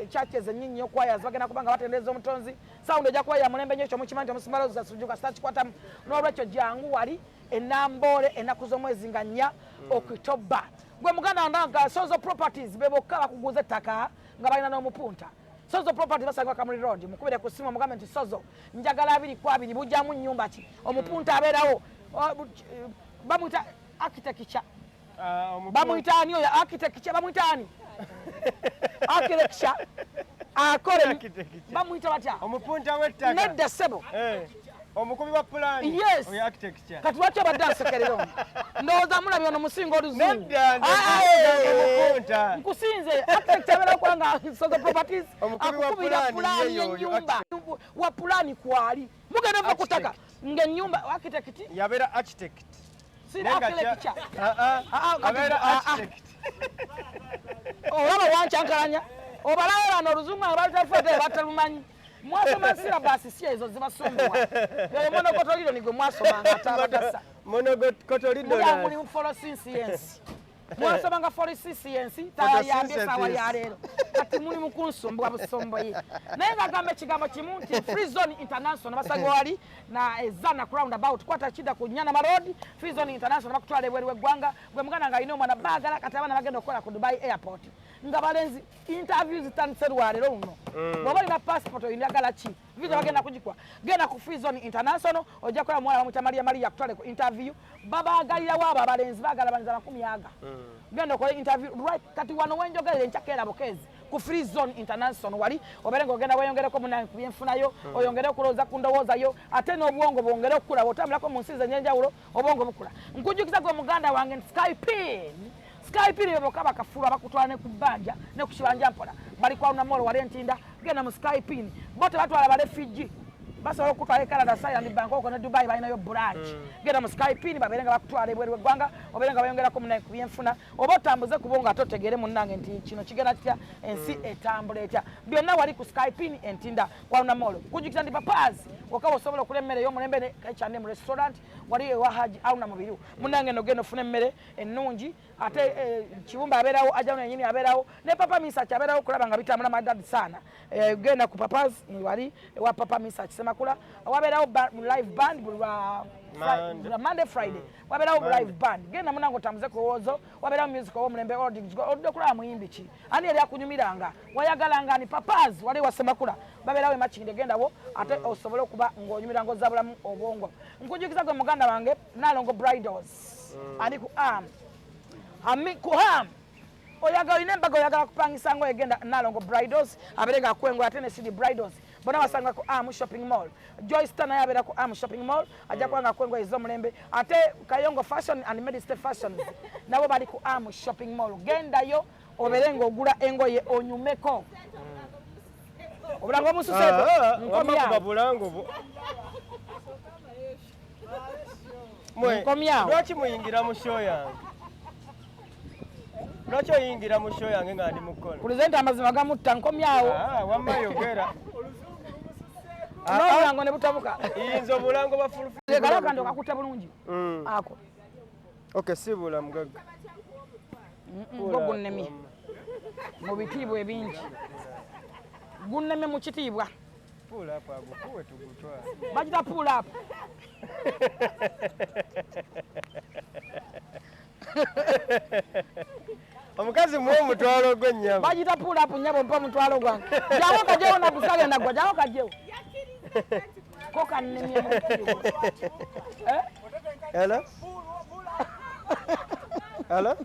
S2: churches ennyingi nnyo, choirs bagenda kuba nga batendereza omutonzi. Sound ejja kuba ya mulembe nnyo, ekyo mukimanyi nti omusumba Aloysius Bugingo kasita akikwatamu. N'olwekyo jangu wali Enamboole ennaku z'omwezi nga 4 October. Gwe muganda wange, Sozo Properties be bokka bakuguza ettaka nga balina n'omupunta. Sozo Properties basangibwa Kamuli Road. Mukubire ku ssimu omugambe nti Sozo njagala 20 bujjamu nnyumba ki? Omupunta abeerawo. Bamuyita architecture. Bamuyita ani oyo architecture? Bamuyita ani? Architecture. Akole bamuyita batya?
S1: Omupunta w'ettaka.
S2: Nedda ssebo.
S1: Omukubi wa pulaani.
S2: Yes.
S1: Oyo architecture.
S2: Kati lwaki obadde ansekerera ono? Ndowooza mulabye ono musinga oluzungu.
S1: Nedda, nze
S2: Nkusinze. Architecture abeera kubanga Sozo Properties
S1: Omukubi wa
S2: akukubira
S1: pulaani
S2: pulaani
S1: ye y'oyo
S2: y'ennyumba. Wa pulaani kwali. Mugenda va ku ttaka ng'ennyumba architect.
S1: Yabeera architect.
S2: Si architecture.
S1: Abeera architect.
S2: Olaba wankyankalanya. Obalayo bano oluzungu abalutafuate batalumanyi. Mwasoma syllabus si ezo zibasumbuwa. Eyo monocotyledon gwe mwasomanga ate abagasa.
S1: Monocotyledon.
S2: Muli mu photosynthesis. Mwasomanga photosynthesis tayambye essaawa ya leero. Kati muli mu kunsumbuwa busomboyi. Naye ng'agamba ekigambo kimu nti Free Zone International basanga wali na Ezana ku roundabout kwata kidda ku Nyanama Road. Free Zone International bakutwala ebweru w'eggwanga. Gwe muganda ng'alina omwana baagala kati abaana bagenda okukola ku Dubai Airport. Nga balenzi interviews zitandise lwaleero luno. Bw'oba olina passport oyagala ki? Visa bagenda kugikuwa. Genda ku Free Zone International ojja kulaba muwala bamuyita Maria Maria akutwale ku interview. Babaagalirawo abo abalenzi baagala abalenzi 10 aga. Genda okole interview right kati wano wenjogerera enkya keera bukeezi ku Free Zone International wali obeere ng'ogenda weeyongereko munnange ku byenfunayo, oyongere okulowooza ku ndowoozayo ate n'obwongo bwongere okukula. Bw'otambulako mu nsi ez'enjawulo obwongo bukula. Nkujjukiza gwe muganda wange nti Skype be bokka bakafuula bakutwala ne ku bbanja ne ku kibanja mpola. Bali kwa Mall wali Entinda, genda mu Skype. Bo tebatwala ba refugee. Basobola okutwala e Canada, Thailand, Bangkok ne Dubai balinayo branch. Genda mu Skype babeere nga bakutwala ebweru w'eggwanga, obeere nga bayongerako munnange ku byenfuna, oba otambuze ku bwongo ate otegeere munnange nti kino kigenda kitya, ensi etambula etya. Byonna wali ku Skype Entinda kwa Mall. Kujjukira nti Papazi wokka osobola okulya emmere ey'omulembe ne H&M restaurant wali ewa Haji Auna Mubiru. Munnange no genda ofune emmere ennungi ate Kibumba abeerawo, Ajamu yennyini abeerawo ne Papa Misach abeerawo okulaba nga bitambula maridadi sana. Genda ku Papazi wali ewa Papa Misach Semakula, wabeerawo live band buli lwa Monday Friday, wabeerawo live band. Genda munnange otambuze ku lowoozo, wabeerawo music ow'omulembe odde okulaba muyimbi ki, ani yali akunyumiranga, wayagalanga ni Papazi wali ewa Semakula, babeerawo e Makindye, gendawo ate osobole okuba ng'onyumira ng'ozza obwongo. Nkujjukiza gwe muganda wange Nalongo Bridals ali ku arm. Ami kuham oyagala olina embaga oyagala kupangisa ngo egenda Nalongo Bridals abeere nga akuwa ate ne CD Bridals bonna basanga ku Am Shopping Mall. Joy Star naye abeera ku Am Shopping Mall ajja kuba nga akuwa engoye ez'omulembe. Ate Kayongo Fashion and Medistate Fashions nabo bali ku Am Shopping Mall. Gendayo obeere ng'ogula engoye onyumeko. Obulango obususeeko. Nkomyawo.
S1: Bulango bu.
S2: Nkomyawo.
S1: Lwaki muyingira mu show yange? Lwaki oyingira mu show yange nga ndi mu kkono?
S2: Pulezidenti amazima gamutta, nkomyawo.
S1: Wamma yogera.
S2: N'obulango ne butabuka.
S1: Iyinza obulango bwa full
S2: Leka kandi okakutte bulungi. Ako.
S1: Okay, sibula mugagga.
S2: Gwo gunnemye. Mu bitiibwa ebingi. Gunnemye mu kitiibwa.
S1: Pull up agukuwe tugutwale.
S2: Bagita pull up.
S1: Omukazi muwe omutwalo gw'ennyama.
S2: Bagita pull up nnyabo, mpa omutwalo gwange. Jangu kajewo na busagenda gwa, jangu kajewo. Ko kannemye mu kitiibwa.
S1: Hello? Hello?